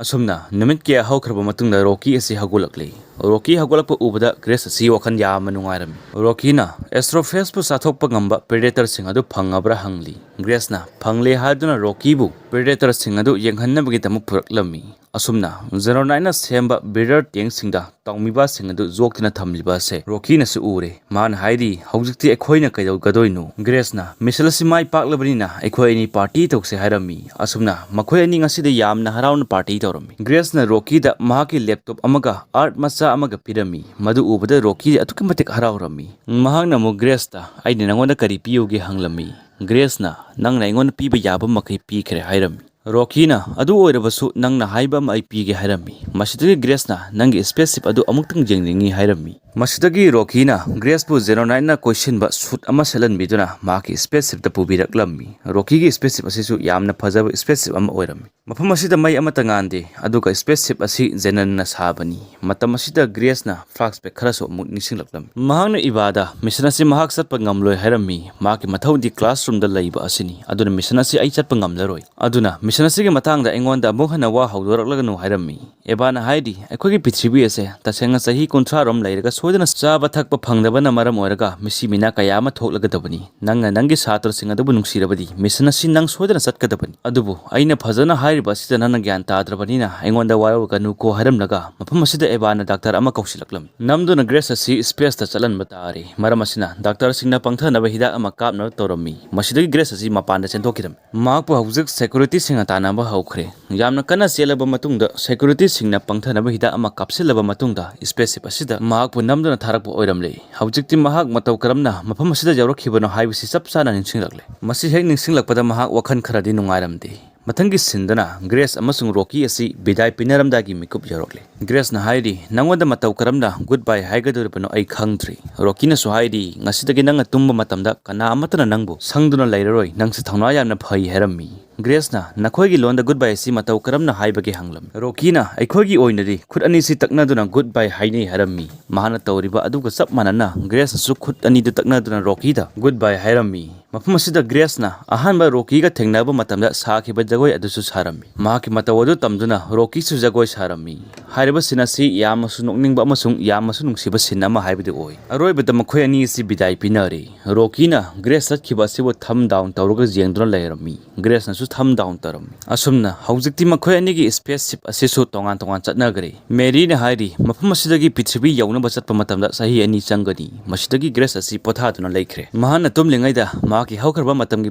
ꯑꯁꯨꯝꯅ ꯅꯨꯃꯤꯠ ꯀꯌꯥ ꯍꯧꯈ꯭ꯔꯕ ꯃꯇꯨꯡꯗ ꯔꯣꯀꯤ ꯑꯁꯤ ꯍꯧꯒꯠꯂꯛꯂꯤ꯫ ꯔꯣꯀꯤ ꯍꯧꯒꯠꯂꯛꯄ ꯎꯕꯗ ꯒ꯭ꯔꯦꯁ ꯑꯁꯤ ꯋꯥꯈꯜ ꯌꯥꯝꯅ ꯅꯨꯡꯉꯥꯏꯔꯝꯃꯤ꯫ ꯔꯣꯀꯤꯅ Astrophage ꯄꯨ ꯆꯥꯊꯣꯛꯄ ꯉꯝꯕ predator ꯁꯤꯡ ꯑꯗꯨ ꯐꯪꯉꯕ꯭ꯔꯥ ꯍꯪꯂꯤ꯫ ꯒ꯭ꯔꯦꯁꯅ ꯐꯪꯂꯦ ꯍꯥꯏꯗꯨꯅ ꯔꯣꯀꯤꯕꯨ predator ꯁꯤꯡ ꯑꯗꯨ ꯌꯦꯡꯍꯟꯅꯕꯒꯤꯗꯃꯛ ꯄꯨꯔꯛꯂꯝꯃꯤ꯫ ꯑꯁꯨꯝꯅ Zeronite ꯅ ꯁꯦꯝꯕ breeder tank ꯁꯤꯡꯗ ꯇꯧꯃꯤꯕꯁꯤꯡ ꯑꯗꯨ ꯌꯣꯛꯇꯨꯅ ꯊꯝꯂꯤꯕ ꯑꯁꯦ ꯔꯣꯀꯤꯅꯁꯨ ꯎꯔꯦ꯫ ꯃꯥꯅ ꯍꯥꯏꯔꯤ, "ꯍꯧꯖꯤꯛꯇꯤ ꯑꯩꯈꯣꯏꯅ ꯀꯩꯗꯧꯒꯗꯣꯏꯅꯣ?" ꯒ꯭ꯔꯦꯁꯅ, "Mission ꯑꯁꯤ ꯃꯥꯏ ꯄꯥꯛꯂꯕꯅꯤꯅ ꯑꯩꯈꯣꯏ ꯑꯅꯤ party ꯇꯧꯁꯦ" ꯍꯥꯏꯔꯝꯃꯤ꯫ ꯑꯁꯨꯝꯅ ꯃꯈꯣꯏ ꯑꯅꯤ ꯉꯁꯤꯗꯤ ꯌꯥꯝꯅ ꯍꯔꯥꯎꯅ party ꯇꯧꯔꯝꯃꯤ꯫ ꯒ꯭ꯔꯦꯁꯅ ꯔꯣꯀꯤꯗ ꯃꯍꯥꯛꯀꯤ laptop ꯑꯃꯒ art ꯃꯆꯥ ꯑꯃꯒ ꯄꯤꯔꯝꯃꯤ꯫ ꯃꯗꯨ ꯎꯕꯗ ꯔꯣꯀꯤ ꯑꯗꯨꯛꯀꯤ ꯃꯇꯤꯛ ꯍꯔꯥꯎꯔꯝꯃꯤ꯫ ꯃꯍꯥꯛꯅ ꯑꯃꯨꯛ ꯒ꯭ꯔꯦꯁꯇ, "ꯑꯩꯅ ꯅꯉꯣꯟꯗ ꯀꯔꯤ ꯄꯤꯌꯨꯒꯦ?" ꯍꯪꯂꯝꯃꯤ꯫ ꯒ꯭ꯔꯦꯁꯅ, "ꯅꯪꯅ ꯑꯩꯉꯣꯟꯗ ꯄꯤꯕ ꯌꯥꯕ ꯃꯈꯩ ꯄꯤꯈ꯭ꯔꯦ" ꯍꯥꯏꯔꯝꯃꯤ꯫ ꯔꯣꯀꯤꯅ, "ꯑꯗꯨ ꯑꯣꯏꯔꯕꯁꯨ ꯅꯪꯅ ꯍꯥꯏꯕ ꯑꯃ ꯑꯩ ꯄꯤꯒꯦ" ꯍꯥꯏꯔꯝꯃꯤ꯫ ꯃꯁꯤꯗꯒꯤ ꯒ꯭ꯔꯦꯁꯅ, "ꯅꯪꯒꯤ spaceship ꯑꯗꯨ ꯑꯃꯨꯛꯇꯪ ꯌꯦꯡꯅꯤꯡꯏ" ꯍꯥꯏꯔꯝꯃꯤ꯫ ꯃꯁꯤꯗꯒꯤ ꯔꯣꯀꯤꯅ ꯒ꯭ꯔꯦꯁꯄꯨ Zeronite ꯅ ꯀꯣꯏꯁꯤꯟꯕ suit ꯑꯃ ꯁꯦꯠꯍꯟꯕꯤꯗꯨꯅ ꯃꯍꯥꯛꯀꯤ spaceship ꯇ ꯄꯨꯕꯤꯔꯛꯂꯝꯃꯤ꯫ ꯔꯣꯀꯤꯒꯤ spaceship ꯑꯁꯤꯁꯨ ꯌꯥꯝꯅ ꯐꯖꯕ spaceship ꯑꯃ ꯑꯣꯏꯔꯝꯃꯤ꯫ ꯃꯐꯝ ꯑꯁꯤꯗ ꯃꯩ ꯑꯃꯠꯇ ꯉꯥꯟꯗꯦ, ꯑꯗꯨꯒ spaceship ꯑꯁꯤ Xenon ꯅ ꯁꯥꯕꯅꯤ꯫ ꯃꯇꯝ ꯑꯁꯤꯗ ꯒ꯭ꯔꯦꯁꯅ flashback ꯈꯔꯁꯨ ꯑꯃꯨꯛ ꯅꯤꯡꯁꯤꯡꯂꯛꯂꯝꯃꯤ꯫ ꯃꯍꯥꯛꯅ ꯏꯚꯥꯗ, "Mission ꯑꯁꯤ ꯃꯍꯥꯛ ꯆꯠꯄ ꯉꯝꯂꯣꯏ" ꯍꯥꯏꯔꯝꯃꯤ꯫ "ꯃꯍꯥꯛꯀꯤ ꯃꯊꯧꯗꯤ classroom ꯗ ꯂꯩꯕ ꯑꯁꯤꯅꯤ, ꯑꯗꯨꯅ mission ꯑꯁꯤ ꯑꯩ ꯆꯠꯄ ꯉꯝꯂꯔꯣꯏ꯫ ꯑꯗꯨꯅ mission ꯑꯁꯤꯒꯤ ꯃꯇꯥꯡꯗ ꯑꯩꯉꯣꯟꯗ ꯑꯃꯨꯛ ꯍꯟꯅ ꯋꯥ ꯍꯧꯗꯣꯔꯛꯂꯒꯅꯨ" ꯍꯥꯏꯔꯝꯃꯤ꯫ ꯏꯚꯥꯅ ꯍꯥꯏꯔꯤ, "ꯑꯩꯈꯣꯏꯒꯤ ꯄ꯭ꯔꯤꯊꯤꯕꯤ ꯑꯁꯦ ꯇꯁꯦꯡꯅ ꯆꯍꯤ ꯀꯨꯟꯊ꯭ꯔꯥ ꯔꯣꯝ ꯂꯩꯔꯒ ꯁꯣꯏꯗꯅ ꯆꯥꯕ ꯊꯛꯄ ꯐꯪꯗꯕꯅ ꯃꯔꯝ ꯑꯣꯏꯔꯒ ꯃꯤꯁꯤ ꯃꯤꯅꯥ ꯀꯌꯥ ꯑꯃ ꯊꯣꯛꯂꯒꯗꯕꯅꯤ꯫ ꯅꯪꯅ ꯅꯪꯒꯤ ꯁꯥꯇ꯭ꯔꯁꯤꯡ ꯑꯗꯨꯕꯨ ꯅꯨꯡꯁꯤꯔꯕꯗꯤ mission ꯑꯁꯤ ꯅꯪ ꯁꯣꯏꯗꯅ ꯆꯠꯀꯗꯕꯅꯤ꯫ ꯑꯗꯨꯕꯨ ꯑꯩꯅ ꯐꯖꯅ ꯍꯥꯏꯔꯤꯕ ꯑꯁꯤꯗ ꯅꯪꯅ ꯒ꯭ꯌꯥꯟ ꯇꯥꯗ꯭ꯔꯕꯅꯤꯅ ꯑꯩꯉꯣꯟꯗ ꯋꯥꯔꯧꯒꯅꯨꯀꯣ" ꯍꯥꯏꯔꯝꯂꯒ ꯃꯐꯝ ꯑꯁꯤꯗ ꯏꯚꯥꯅ doctor ꯑꯃ ꯀꯧꯁꯤꯜꯂꯛꯂꯝꯃꯤ꯫ ꯅꯝꯗꯨꯅ ꯒ꯭ꯔꯦꯁ ꯑꯁꯤ space ꯇ ꯆꯠꯍꯟꯕ ꯇꯥꯔꯦ꯫ ꯃꯔꯝ ꯑꯁꯤꯅ doctor ꯁꯤꯡꯅ ꯄꯪꯊꯅꯕ ꯍꯤꯗꯥꯛ ꯑꯃ ꯀꯥꯞꯅꯕ ꯇꯧꯔꯝꯃꯤ꯫ ꯃꯁꯤꯗꯒꯤ ꯒ꯭ꯔꯦꯁ ꯑꯁꯤ ꯃꯄꯥꯟꯗ ꯆꯦꯟꯊꯣꯛꯈꯤꯔꯝꯃꯤ꯫ ꯃꯍꯥꯛꯄꯨ ꯍꯧꯖꯤꯛ security ꯁꯤꯡꯅ ꯇꯥꯟꯅꯕ ꯍꯧꯈ꯭ꯔꯦ꯫ ꯌꯥꯝꯅ ꯀꯟꯅ ꯆꯦꯜꯂꯕ ꯃꯇꯨꯡꯗ security ꯁꯤꯡꯅ ꯄꯪꯊꯅꯕ ꯍꯤꯗꯥꯛ ꯑꯃ ꯀꯥꯞꯁꯤꯜꯂꯕ ꯃꯇꯨꯡꯗ spaceship ꯑꯁꯤꯗ ꯃꯍꯥꯛꯄꯨ ꯅꯝꯗꯨꯅ ꯊꯥꯔꯛꯄ ꯑꯣꯏꯔꯝꯂꯦ꯫ ꯍꯧꯖꯤꯛꯇꯤ ꯃꯍꯥꯛ ꯃꯇꯧ ꯀꯔꯝꯅ ꯃꯐꯝ ꯑꯁꯤꯗ ꯌꯧꯔꯛꯈꯤꯕꯅꯣ ꯍꯥꯏꯕꯁꯤ ꯆꯞ ꯆꯥꯅ ꯅꯤꯡꯁꯤꯡꯂꯛꯂꯦ꯫ ꯃꯁꯤ ꯍꯦꯛ ꯅꯤꯡꯁꯤꯡꯂꯛꯄꯗ ꯃꯍꯥꯛ ꯋꯥꯈꯜ ꯈꯔꯗꯤ ꯅꯨꯡꯉꯥꯏꯔꯝꯗꯦ꯫ ꯃꯊꯪꯒꯤ ꯁꯤꯟꯗꯅ ꯒ꯭ꯔꯦꯁ ꯑꯃꯁꯨꯡ ꯔꯣꯀꯤ ꯑꯁꯤ ꯕꯤꯗꯥꯏ ꯄꯤꯅꯔꯝꯗꯥꯏꯒꯤ ꯃꯤꯀꯨꯞ ꯌꯧꯔꯛꯂꯦ꯫ ꯒ꯭ꯔꯦꯁꯅ ꯍꯥꯏꯔꯤ, "ꯅꯪꯉꯣꯟꯗ ꯃꯇꯧ ꯀꯔꯝꯅ ꯒꯨꯗ ꯕꯥꯏ ꯍꯥꯏꯒꯗꯧꯔꯤꯕꯅꯣ ꯑꯩ ꯈꯪꯗ꯭ꯔꯤ꯫" ꯔꯣꯀꯤꯅꯁꯨ ꯍꯥꯏꯔꯤ, "ꯉꯁꯤꯗꯒꯤ ꯅꯪꯅ ꯇꯨꯝꯕ ꯃꯇꯝꯗ ꯀꯅꯥ ꯑꯃꯠꯇꯅ ꯅꯪꯕꯨ ꯁꯪꯗꯨꯅ ꯂꯩꯔꯔꯣꯏ, ꯅꯪꯁꯤ ꯊꯧꯅꯥ ꯌꯥꯝꯅ ꯐꯩ" ꯍꯥꯏꯔꯝꯃꯤ꯫ ꯒ꯭ꯔꯦꯁꯅ, "ꯅꯈꯣꯏꯒꯤ ꯂꯣꯟꯗ ꯒꯨꯗ ꯕꯥꯏ ꯑꯁꯤ ꯃꯇꯧ ꯀꯔꯝꯅ ꯍꯥꯏꯕꯒꯦ?" ꯍꯪꯂꯝꯃꯤ꯫ ꯔꯣꯀꯤꯅ, "ꯑꯩꯈꯣꯏꯒꯤ ꯑꯣꯏꯅꯗꯤ ꯈꯨꯠ ꯑꯅꯤꯁꯤ ꯇꯛꯅꯗꯨꯅ ꯒꯨꯗ ꯕꯥꯏ ꯍꯥꯏꯅꯩ" ꯍꯥꯏꯔꯝꯃꯤ꯫ ꯃꯍꯥꯛꯅ ꯇꯧꯔꯤꯕ ꯑꯗꯨꯒ ꯆꯞ ꯃꯥꯟꯅꯅ ꯒ꯭ꯔꯦꯁꯅꯁꯨ ꯈꯨꯠ ꯑꯅꯤꯗꯨ ꯇꯛꯅꯗꯨꯅ ꯔꯣꯀꯤꯗ ꯒꯨꯗ ꯕꯥꯏ ꯍꯥꯏꯔꯝꯃꯤ꯫ ꯃꯐꯝ ꯑꯁꯤꯗ ꯒ꯭ꯔꯦꯁꯅ ꯑꯍꯥꯟꯕ ꯔꯣꯀꯤꯒ ꯊꯦꯡꯅꯕ ꯃꯇꯝꯗ ꯁꯥꯈꯤꯕ ꯖꯒꯣꯏ ꯑꯗꯨꯁꯨ ꯁꯥꯔꯝꯃꯤ꯫ ꯃꯍꯥꯛꯀꯤ ꯃꯇꯧ ꯑꯗꯨ ꯇꯝꯗꯨꯅ ꯔꯣꯀꯤꯁꯨ ꯖꯒꯣꯏ ꯁꯥꯔꯝꯃꯤ꯫ ꯍꯥꯏꯔꯤꯕ ꯁꯤꯟ ꯑꯁꯤ ꯌꯥꯝꯅꯁꯨ ꯅꯣꯛꯅꯤꯡꯕ ꯑꯃꯁꯨꯡ ꯌꯥꯝꯅꯁꯨ ꯅꯨꯡꯁꯤꯕ ꯁꯤꯟ ꯑꯃ ꯍꯥꯏꯕꯗꯨ ꯑꯣꯏ꯫ ꯑꯔꯣꯏꯕꯗ ꯃꯈꯣꯏ ꯑꯅꯤ ꯑꯁꯤ ꯕꯤꯗꯥꯏ ꯄꯤꯅꯔꯦ꯫ ꯔꯣꯀꯤꯅ ꯒ꯭ꯔꯦꯁ ꯆꯠꯈꯤꯕ ꯑꯁꯤꯕꯨ ꯊꯝ ꯗꯥꯎꯟ ꯇꯧꯔꯒ ꯌꯦꯡꯗꯨꯅ ꯂꯩꯔꯝꯃꯤ꯫ ꯒ꯭ꯔꯦꯁꯅꯁꯨ ꯊꯝ ꯗꯥꯎꯟ ꯇꯧꯔꯝꯃꯤ꯫ ꯑꯁꯨꯝꯅ ꯍꯧꯖꯤꯛꯇꯤ ꯃꯈꯣꯏ ꯑꯅꯤꯒꯤ ꯁ꯭ꯄꯦꯁ ꯁꯤꯞ ꯑꯁꯤꯁꯨ ꯇꯣꯉꯥꯟ ꯇꯣꯉꯥꯟ ꯆꯠꯅꯈ꯭ꯔꯦ꯫ ꯃꯦꯔꯤꯅ ꯍꯥꯏꯔꯤ, "ꯃꯐꯝ ꯑꯁꯤꯗꯒꯤ ꯄ꯭ꯔꯤꯊꯤꯕꯤ ꯌꯧꯅꯕ ꯆꯠꯄ ꯃꯇꯝꯗ ꯆꯍꯤ ꯑꯅꯤ ꯆꯪꯒꯅꯤ꯫" ꯃꯁꯤꯗꯒꯤ ꯒ꯭ꯔꯦꯁ ꯑꯁꯤ ꯄꯣꯊꯥꯗꯨꯅ ꯂꯩꯈ꯭ꯔꯦ꯫ ꯃꯍꯥꯛꯅ ꯇꯨꯝꯂꯤꯉꯩꯗ ꯃꯍꯥꯛꯀꯤ ꯍꯧꯈ꯭ꯔꯕ ꯃꯇꯝꯒꯤ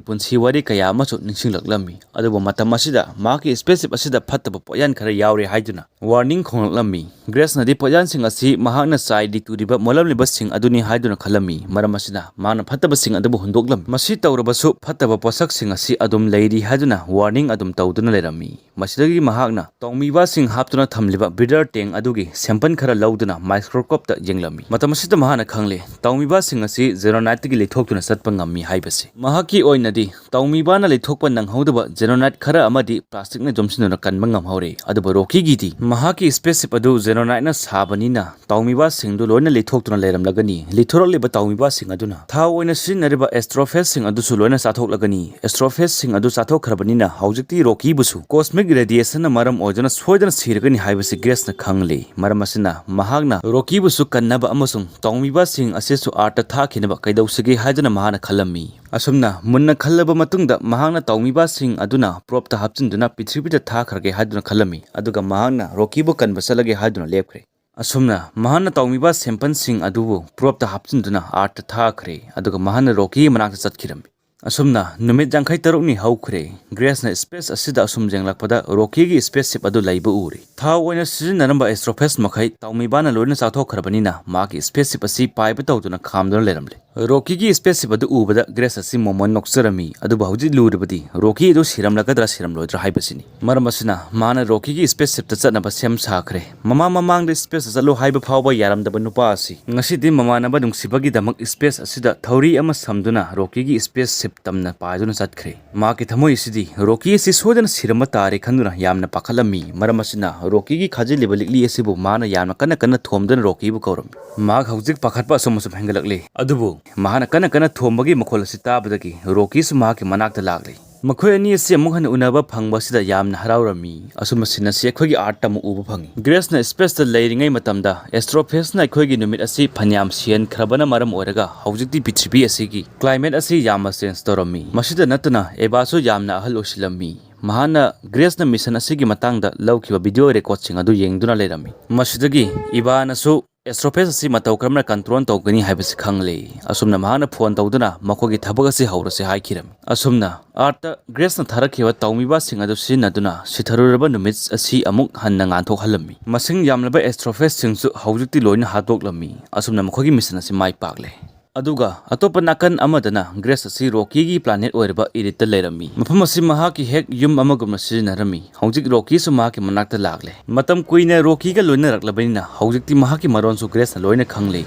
ꯄꯨꯟꯁꯤ ꯋꯥꯔꯤ ꯀꯌꯥ ꯑꯃꯁꯨ ꯅꯤꯡꯁꯤꯡꯂꯛꯂꯝꯃꯤ꯫ ꯑꯗꯨꯕꯨ ꯃꯇꯝ ꯑꯁꯤꯗ ꯃꯍꯥꯛꯀꯤ ꯁ꯭ꯄꯦꯁ ꯁꯤꯞ ꯑꯁꯤꯗ ꯐꯠꯇꯕ ꯄꯣꯠꯌꯥꯟ ꯈꯔ ꯌꯥꯎꯔꯦ ꯍꯥꯏꯗꯨꯅ ꯋꯥꯔꯅꯤꯡ ꯈꯣꯡꯂꯛꯂꯝꯃꯤ꯫ ꯒ꯭ꯔꯦꯁꯅꯗꯤ ꯄꯣꯠꯌꯥꯟꯁꯤꯡ ꯑꯁꯤ ꯃꯍꯥꯛꯅ ꯆꯥꯏꯗꯤ ꯇꯨꯔꯤꯕ ꯃꯣꯠꯂꯝꯂꯤꯕꯁꯤꯡ ꯑꯗꯨꯅꯤ ꯍꯥꯏꯗꯨꯅ ꯈꯜꯂꯝꯃꯤ꯫ ꯃꯔꯝ ꯑꯁꯤꯅ ꯃꯍꯥꯛꯅ ꯐꯠꯇꯕꯁꯤꯡ ꯑꯗꯨꯕꯨ ꯍꯨꯟꯗꯣꯛꯂꯝꯃꯤ꯫ ꯃꯁꯤ ꯇꯧꯔꯕꯁꯨ ꯐꯠꯇꯕ ꯄꯣꯠꯁꯛꯁꯤꯡ ꯑꯁꯤ ꯑꯗꯨꯝ ꯂꯩꯔꯤ ꯍꯥꯏꯗꯨꯅ ꯋꯥꯔꯅꯤꯡ ꯑꯗꯨꯝ ꯇꯧꯗꯨꯅ ꯂꯩꯔꯝꯃꯤ꯫ ꯃꯁꯤꯗꯒꯤ ꯃꯍꯥꯛꯅ ꯇꯧꯃꯤꯕꯥꯁꯤꯡ ꯍꯥꯞꯇꯨꯅ ꯊꯝꯂꯤꯕ ꯕ꯭ꯔꯤꯗꯔ ꯇꯦꯡ ꯑꯗꯨꯒꯤ ꯁꯦꯝꯄꯜ ꯈꯔ ꯂꯧꯗꯨꯅ ꯃꯥꯏꯀ꯭ꯔꯣꯁꯀꯣꯞꯇ ꯌꯦꯡꯂꯝꯃꯤ꯫ ꯃꯇꯝ ꯑꯁꯤꯗ ꯃꯍꯥꯛꯅ ꯈꯪꯂꯦ, ꯇꯧꯃꯤꯕꯥꯁꯤꯡ ꯑꯁꯤ ꯖꯦꯅꯣꯅꯥꯏꯠꯇꯒꯤ ꯂꯩꯊꯣꯛꯇꯨꯅ ꯆꯠꯄ ꯉꯝꯃꯤ ꯍꯥꯏꯕꯁꯤ꯫ ꯃꯍꯥꯛꯀꯤ ꯑꯣꯏꯅꯗꯤ ꯇꯧꯃꯤꯕꯥꯅ ꯂꯩꯊꯣꯛꯄ ꯅꯪꯍꯧꯗꯕ ꯖꯦꯅꯣꯅꯥꯏꯠ ꯈꯔ ꯑꯃꯗꯤ ꯄ꯭ꯂꯥꯁꯇꯤꯛꯅ ꯌꯣꯝꯁꯤꯟꯗꯨꯅ ꯀꯟꯕ ꯉꯝꯍꯧꯔꯦ꯫ ꯑꯗꯨꯕꯨ ꯔꯣꯀꯤꯒꯤꯗꯤ ꯃꯍꯥꯛꯀꯤ ꯁ꯭ꯄꯦꯁ ꯁꯤꯞ ꯑꯗꯨ ꯖꯦꯅꯣꯅꯥꯏꯠꯅ ꯁꯥꯕꯅꯤꯅ ꯇꯧꯃꯤꯕꯥꯁꯤꯡꯗꯨ ꯂꯣꯏꯅ ꯂꯩꯊꯣꯛꯇꯨꯅ ꯂꯩꯔꯝꯂꯒꯅꯤ꯫ ꯂꯩꯊꯣꯔꯛꯂꯤꯕ ꯇꯧꯃꯤꯕꯥꯁꯤꯡ ꯑꯗꯨꯅ ꯊꯥꯎ ꯑꯣꯏꯅ ꯁꯤꯖꯤꯟꯅꯔꯤꯕ ꯑꯦꯁꯇ꯭ꯔꯣꯐꯦꯖꯁꯤꯡ ꯑꯗꯨꯁꯨ ꯂꯣꯏꯅ ꯆꯥꯊꯣꯛꯂꯒꯅꯤ꯫ ꯑꯦꯁꯇ꯭ꯔꯣꯐꯦꯖꯁꯤꯡ ꯑꯗꯨ ꯆꯥꯊꯣꯛꯈ꯭ꯔꯕꯅꯤꯅ ꯍꯧꯖꯤꯛꯇꯤ ꯔꯣꯀꯤꯕꯨꯁꯨ ꯀꯣꯁꯃꯤꯛ ꯔꯦꯗꯤꯌꯦꯁꯟꯅ ꯃꯔꯝ ꯑꯣꯏꯗꯨꯅ ꯁꯣꯏꯗꯅ ꯁꯤꯔꯒꯅꯤ ꯍꯥꯏꯕꯁꯤ ꯒ꯭ꯔꯦꯁꯅ ꯈꯪꯂꯦ꯫ ꯃꯔꯝ ꯑꯁꯤꯅ ꯃꯍꯥꯛꯅ ꯔꯣꯀꯤꯕꯨꯁꯨ ꯀꯟꯅꯕ ꯑꯃꯁꯨꯡ ꯇꯧꯃꯤꯕꯥꯁꯤꯡ ꯑꯁꯤꯁꯨ ꯑꯥꯔꯠꯇ ꯊꯥꯈꯤꯅꯕ ꯀꯩꯗꯧꯁꯤꯒꯦ ꯍꯥꯏꯗꯨꯅ ꯃꯍꯥꯛꯅ ꯈꯜꯂꯝꯃꯤ꯫ ꯑꯁꯨꯝꯅ ꯃꯨꯟꯅ ꯈꯜꯂꯕ ꯃꯇꯨꯡꯗ ꯃꯍꯥꯛꯅ ꯇꯧꯃꯤꯕꯥꯁꯤꯡ ꯑꯗꯨꯅ ꯄ꯭ꯔꯣꯞꯇ ꯍꯥꯞꯆꯤꯟꯗꯨꯅ ꯄ꯭ꯔꯤꯊꯤꯕꯤꯗ ꯊꯥꯈ꯭ꯔꯒꯦ ꯍꯥꯏꯗꯨꯅ ꯈꯜꯂꯝꯃꯤ꯫ ꯑꯗꯨꯒ ꯃꯍꯥꯛꯅ ꯔꯣꯀꯤꯕꯨ ꯀꯟꯕ ꯆꯠꯂꯒꯦ ꯍꯥꯏꯗꯨꯅ ꯂꯦꯞꯈ꯭ꯔꯦ꯫ ꯑꯁꯨꯝꯅ ꯃꯍꯥꯛꯅ ꯇꯧꯃꯤꯕ ꯁꯦꯝꯄꯜꯁꯤꯡ ꯑꯗꯨꯕꯨ ꯄ꯭ꯔꯣꯞꯇ ꯍꯥꯞꯆꯤꯟꯗꯨꯅ ꯑꯥꯔꯠꯇ ꯊꯥꯈ꯭ꯔꯦ꯫ ꯑꯗꯨꯒ ꯃꯍꯥꯛꯅ ꯔꯣꯀꯤꯒꯤ ꯃꯅꯥꯛꯇ ꯆꯠꯈꯤꯔꯝꯃꯤ꯫ ꯑꯁꯨꯝꯅ ꯅꯨꯃꯤꯠ ꯌꯥꯡꯈꯩ ꯇꯔꯨꯛꯅꯤ ꯍꯧꯈ꯭ꯔꯦ꯫ ꯒ꯭ꯔꯦꯁꯅ space ꯑꯁꯤꯗ ꯑꯁꯨꯝ ꯌꯦꯡꯂꯛꯄꯗ ꯔꯣꯀꯤꯒꯤ spaceship ꯑꯗꯨ ꯂꯩꯕ ꯎꯔꯦ꯫ ꯊꯥꯎ ꯑꯣꯏꯅ ꯁꯤꯖꯤꯟꯅꯔꯝꯕ Astrophage ꯃꯈꯩ ꯇꯥꯎꯃꯤꯕꯥꯅ ꯂꯣꯏꯅ ꯆꯥꯊꯣꯛꯈ꯭ꯔꯕꯅꯤꯅ ꯃꯍꯥꯛꯀꯤ spaceship ꯑꯁꯤ ꯄꯥꯏꯕ ꯇꯧꯗꯨꯅ ꯈꯥꯝꯗꯨꯅ ꯂꯩꯔꯝꯂꯦ꯫ ꯔꯣꯀꯤꯒꯤ spaceship ꯑꯗꯨ ꯎꯕꯗ ꯒ꯭ꯔꯦꯁ ꯑꯁꯤ ꯃꯣꯃꯣꯟ ꯅꯣꯛꯆꯔꯝꯃꯤ꯫ ꯑꯗꯨꯕꯨ ꯍꯧꯖꯤꯛ ꯂꯨꯔꯤꯕꯗꯤ ꯔꯣꯀꯤ ꯑꯗꯨ ꯁꯤꯔꯝꯂꯒꯗ꯭ꯔꯥ ꯁꯤꯔꯝꯂꯣꯏꯗ꯭ꯔꯥ ꯍꯥꯏꯕꯁꯤꯅꯤ꯫ ꯃꯔꯝ ꯑꯁꯤꯅ ꯃꯍꯥꯛꯅ ꯔꯣꯀꯤꯒꯤ spaceshipꯇ ꯆꯠꯅꯕ ꯁꯦꯝ ꯁꯥꯈ꯭ꯔꯦ꯫ ꯃꯃꯥ ꯃꯃꯥꯡꯗ space ꯆꯠꯂꯨ ꯍꯥꯏꯕ ꯐꯥꯎꯕ ꯌꯥꯔꯝꯗꯕ ꯅꯨꯄꯥ ꯑꯁꯤ ꯉꯁꯤꯗꯤ ꯃꯃꯥꯟꯅꯕ ꯅꯨꯡꯁꯤꯕꯒꯤꯗꯃꯛ space ꯑꯁꯤꯗ ꯊꯧꯔꯤ ꯑꯃ ꯁꯝꯗꯨꯅ ꯔꯣꯀꯤꯒꯤ spaceship ꯇꯝꯅ ꯄꯥꯏꯗꯨꯅ ꯆꯠꯈ꯭ꯔꯦ꯫ ꯃꯍꯥꯛꯀꯤ ꯊꯃꯣꯏ ꯑꯁꯤꯗꯤ ꯔꯣꯀꯤ ꯑꯁꯤ ꯁꯣꯏꯗꯅ ꯁꯤꯔꯝꯕ ꯇꯥꯔꯦ ꯈꯟꯗꯨꯅ ꯌꯥꯝꯅ ꯄꯥꯈꯠꯂꯝꯃꯤ꯫ ꯃꯔꯝ ꯑꯁꯤꯅ ꯔꯣꯀꯤꯒꯤ ꯈꯥꯖꯤꯜꯂꯤꯕ ꯂꯤꯛꯂꯤ ꯑꯁꯤꯕꯨ ꯃꯍꯥꯛꯅ ꯌꯥꯝꯅ ꯀꯟꯅ ꯀꯟꯅ ꯊꯣꯝꯗꯨꯅ ꯔꯣꯀꯤꯕꯨ ꯀꯧꯔꯝꯃꯤ꯫ ꯃꯍꯥꯛ ꯍꯧꯖꯤꯛ ꯄꯥꯈꯠꯄ ꯑꯁꯨꯝ ꯑꯁꯨꯝ ꯍꯦꯟꯒꯠꯂꯛꯂꯤ꯫ ꯑꯗꯨꯕꯨ ꯃꯍꯥꯛꯅ ꯀꯟꯅ ꯀꯟꯅ ꯊꯣꯝꯕꯒꯤ ꯃꯈꯣꯜ ꯑꯁꯤ ꯇꯥꯕꯗꯒꯤ ꯔꯣꯀꯤꯁꯨ ꯃꯍꯥꯛꯀꯤ ꯃꯅꯥꯛꯇ ꯂꯥꯛꯂꯦ꯫ ꯃꯈꯣꯏ ꯑꯅꯤ ꯑꯁꯤ ꯑꯃꯨꯛ ꯍꯟꯅ ꯎꯅꯕ ꯐꯪꯕ ꯑꯁꯤꯗ ꯌꯥꯝꯅ ꯍꯔꯥꯎꯔꯝꯃꯤ꯫ ꯑꯁꯨꯝꯕ scene ꯑꯁꯤ ꯑꯩꯈꯣꯏꯒꯤ Earthꯇ ꯑꯃꯨꯛ ꯎꯕ ꯐꯪꯉꯤ꯫ ꯒ꯭ꯔꯦꯁꯅ spaceꯇ ꯂꯩꯔꯤꯉꯩ ꯃꯇꯝꯗ Astrophagena ꯑꯩꯈꯣꯏꯒꯤ ꯅꯨꯃꯤꯠ ꯑꯁꯤ ꯐꯅꯌꯥꯝ ꯁꯤꯍꯟꯈ꯭ꯔꯕꯅ ꯃꯔꯝ ꯑꯣꯏꯔꯒ ꯍꯧꯖꯤꯛꯇꯤ ꯄ꯭ꯔꯤꯊꯤꯕꯤ ꯑꯁꯤꯒꯤ climate ꯑꯁꯤ ꯌꯥꯝꯅ change ꯇꯧꯔꯝꯃꯤ꯫ ꯃꯁꯤꯗ ꯅꯠꯇꯅ ꯏꯚꯥꯁꯨ ꯌꯥꯝꯅ ꯑꯍꯜ ꯑꯣꯏꯁꯤꯜꯂꯝꯃꯤ꯫ ꯃꯍꯥꯛꯅ ꯒ꯭ꯔꯦꯁꯅ mission ꯑꯁꯤꯒꯤ ꯃꯇꯥꯡꯗ ꯂꯧꯈꯤꯕ video recordꯁꯤꯡ ꯑꯗꯨ ꯌꯦꯡꯗꯨꯅ ꯂꯩꯔꯝꯃꯤ꯫ ꯃꯁꯤꯗꯒꯤ ꯏꯚꯥꯅꯁꯨ Astrophage ꯑꯁꯤ ꯃꯇꯧ ꯀꯔꯝꯅ control ꯇꯧꯒꯅꯤ ꯍꯥꯏꯕꯁꯤ ꯈꯪꯂꯦ꯫ ꯑꯁꯨꯝꯅ ꯃꯍꯥꯛꯅ phone ꯇꯧꯗꯨꯅ ꯃꯈꯣꯏꯒꯤ ꯊꯕꯛ ꯑꯁꯤ ꯍꯧꯔꯁꯤ ꯍꯥꯏꯈꯤꯔꯝꯃꯤ꯫ ꯑꯁꯨꯝꯅ Earthꯇ ꯒ꯭ꯔꯦꯁꯅ ꯊꯥꯔꯛꯈꯤꯕ ꯇꯧꯃꯤꯕꯁꯤꯡ ꯑꯗꯨ ꯁꯤꯖꯤꯟꯅꯗꯨꯅ ꯁꯤꯊꯔꯨꯔꯕ ꯅꯨꯃꯤꯠ ꯑꯁꯤ ꯑꯃꯨꯛ ꯍꯟꯅ ꯉꯥꯟꯊꯣꯛꯍꯜꯂꯝꯃꯤ꯫ ꯃꯁꯤꯡ ꯌꯥꯝꯂꯕ Astrophageꯁꯤꯡꯁꯨ ꯍꯧꯖꯤꯛꯇꯤ ꯂꯣꯏꯅ ꯍꯥꯠꯇꯣꯛꯂꯝꯃꯤ꯫ ꯑꯁꯨꯝꯅ ꯃꯈꯣꯏꯒꯤ mission ꯑꯁꯤ ꯃꯥꯏ ꯄꯥꯛꯂꯦ꯫ ꯑꯗꯨꯒ ꯑꯇꯣꯞꯄ ꯅꯥꯀꯟ ꯑꯃꯗꯅ ꯒ꯭ꯔꯦꯁ ꯑꯁꯤ ꯔꯣꯀꯤꯒꯤ planet ꯑꯣꯏꯔꯤꯕ Eridꯇ ꯂꯩꯔꯝꯃꯤ꯫ ꯃꯐꯝ ꯑꯁꯤ ꯃꯍꯥꯛꯀꯤ ꯍꯦꯛ ꯌꯨꯝ ꯑꯃꯒꯨꯝꯅ ꯁꯤꯖꯤꯟꯅꯔꯝꯃꯤ꯫ ꯍꯧꯖꯤꯛ ꯔꯣꯀꯤꯁꯨ ꯃꯍꯥꯛꯀꯤ ꯃꯅꯥꯛꯇ ꯂꯥꯛꯂꯦ꯫ ꯃꯇꯝ ꯀꯨꯏꯅ ꯔꯣꯀꯤꯒ ꯂꯣꯏꯅꯔꯛꯂꯕꯅꯤꯅ ꯍꯧꯖꯤꯛꯇꯤ ꯃꯍꯥꯛꯀꯤ ꯃꯔꯣꯟꯁꯨ ꯒ꯭ꯔꯦꯁꯅ ꯂꯣꯏꯅ ꯈꯪꯂꯦ꯫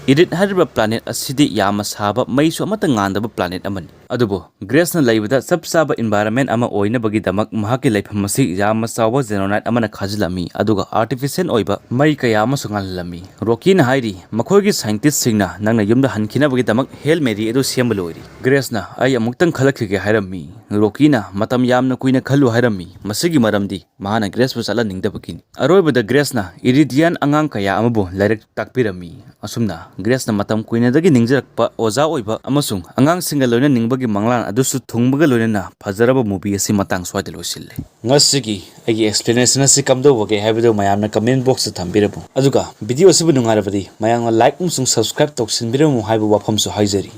Erid ꯍꯥꯏꯔꯤꯕ planet ꯑꯁꯤꯗꯤ ꯌꯥꯝꯅ ꯁꯥꯕ, ꯃꯩꯁꯨ ꯑꯃꯠꯇ ꯉꯥꯟꯗꯕ planet ꯑꯃꯅꯤ꯫ ꯑꯗꯨꯕꯨ ꯒ꯭ꯔꯦꯁꯅ ꯂꯩꯕꯗ ꯆꯞ ꯆꯥꯕ environment ꯑꯃ ꯑꯣꯏꯅꯕꯒꯤꯗꯃꯛ ꯃꯍꯥꯛꯀꯤ ꯂꯩꯐꯝ ꯑꯁꯤ ꯌꯥꯝꯅ ꯆꯥꯎꯕ Xenomite ꯑꯃꯅ ꯈꯥꯖꯤꯜꯂꯝꯃꯤ, ꯑꯗꯨꯒ artificial ꯑꯣꯏꯕ ꯃꯩ ꯀꯌꯥ ꯑꯃꯁꯨ ꯉꯥꯜꯍꯜꯂꯝꯃꯤ꯫ ꯔꯣꯀꯤꯅ ꯍꯥꯏꯔꯤ, ꯃꯈꯣꯏꯒꯤ scientistꯁꯤꯡꯅ ꯅꯪꯅ ꯌꯨꯝꯗ ꯍꯟꯈꯤꯅꯕꯒꯤꯗꯃꯛ Hail Mary ꯑꯗꯨ ꯁꯦꯝꯕ ꯂꯣꯏꯔꯦ꯫ ꯒ꯭ꯔꯦꯁꯅ ꯑꯩ ꯑꯃꯨꯛꯇꯪ ꯈꯜꯂꯛꯈꯤꯒꯦ ꯍꯥꯏꯔꯝꯃꯤ꯫ ꯔꯣꯀꯤꯅ ꯃꯇꯝ ꯌꯥꯝꯅ ꯀꯨꯏꯅ ꯈꯜꯂꯨ ꯍꯥꯏꯔꯝꯃꯤ꯫ ꯃꯁꯤꯒꯤ ꯃꯔꯝꯗꯤ ꯃꯍꯥꯛꯅ ꯒ꯭ꯔꯦꯁꯄꯨ ꯆꯠꯍꯟꯅꯤꯡꯗꯕꯒꯤꯅꯤ꯫ ꯑꯔꯣꯏꯕꯗ ꯒ꯭ꯔꯦꯁꯅ Eridian ꯑꯉꯥꯡ ꯀꯌꯥ ꯑꯃꯕꯨ ꯂꯥꯏꯔꯤꯛ ꯇꯥꯛꯄꯤꯔꯝꯃꯤ꯫ ꯑꯁꯨꯝꯅ ꯒ꯭ꯔꯦꯁꯅ ꯃꯇꯝ ꯀꯨꯏꯅꯗꯒꯤ ꯅꯤꯡꯖꯔꯛꯄ ꯑꯣꯖꯥ ꯑꯣꯏꯕ ꯑꯃꯁꯨꯡ ꯑꯉꯥꯡꯁꯤꯡꯒ ꯂꯣꯏꯅꯅꯤꯡꯕꯒꯤ ꯃꯪꯂꯥꯟ ꯑꯗꯨꯁꯨ ꯊꯨꯡꯕꯒ ꯂꯣꯏꯅꯅ ꯐꯖꯔꯕ movie ꯑꯁꯤ ꯃꯇꯥꯡ ꯁ꯭ꯋꯥꯏꯗ ꯂꯣꯏꯁꯤꯜꯂꯦ꯫ ꯉꯁꯤꯒꯤ ꯑꯩꯒꯤ explanation ꯑꯁꯤ ꯀꯝꯗꯧꯕꯒꯦ ꯍꯥꯏꯕꯗꯨ ꯃꯌꯥꯝꯅ comment boxꯇ ꯊꯝꯕꯤꯔꯝꯃꯨ꯫ ꯑꯗꯨꯒ video ꯑꯁꯤꯕꯨ ꯅꯨꯡꯉꯥꯏꯔꯕꯗꯤ ꯃꯌꯥꯝꯅ like ꯑꯃꯁꯨꯡ subscribe ꯇꯧꯁꯤꯟꯕꯤꯔꯝꯃꯨ ꯍꯥꯏꯕ ꯋꯥꯐꯝꯁꯨ ꯍꯥꯏꯖꯔꯤ꯫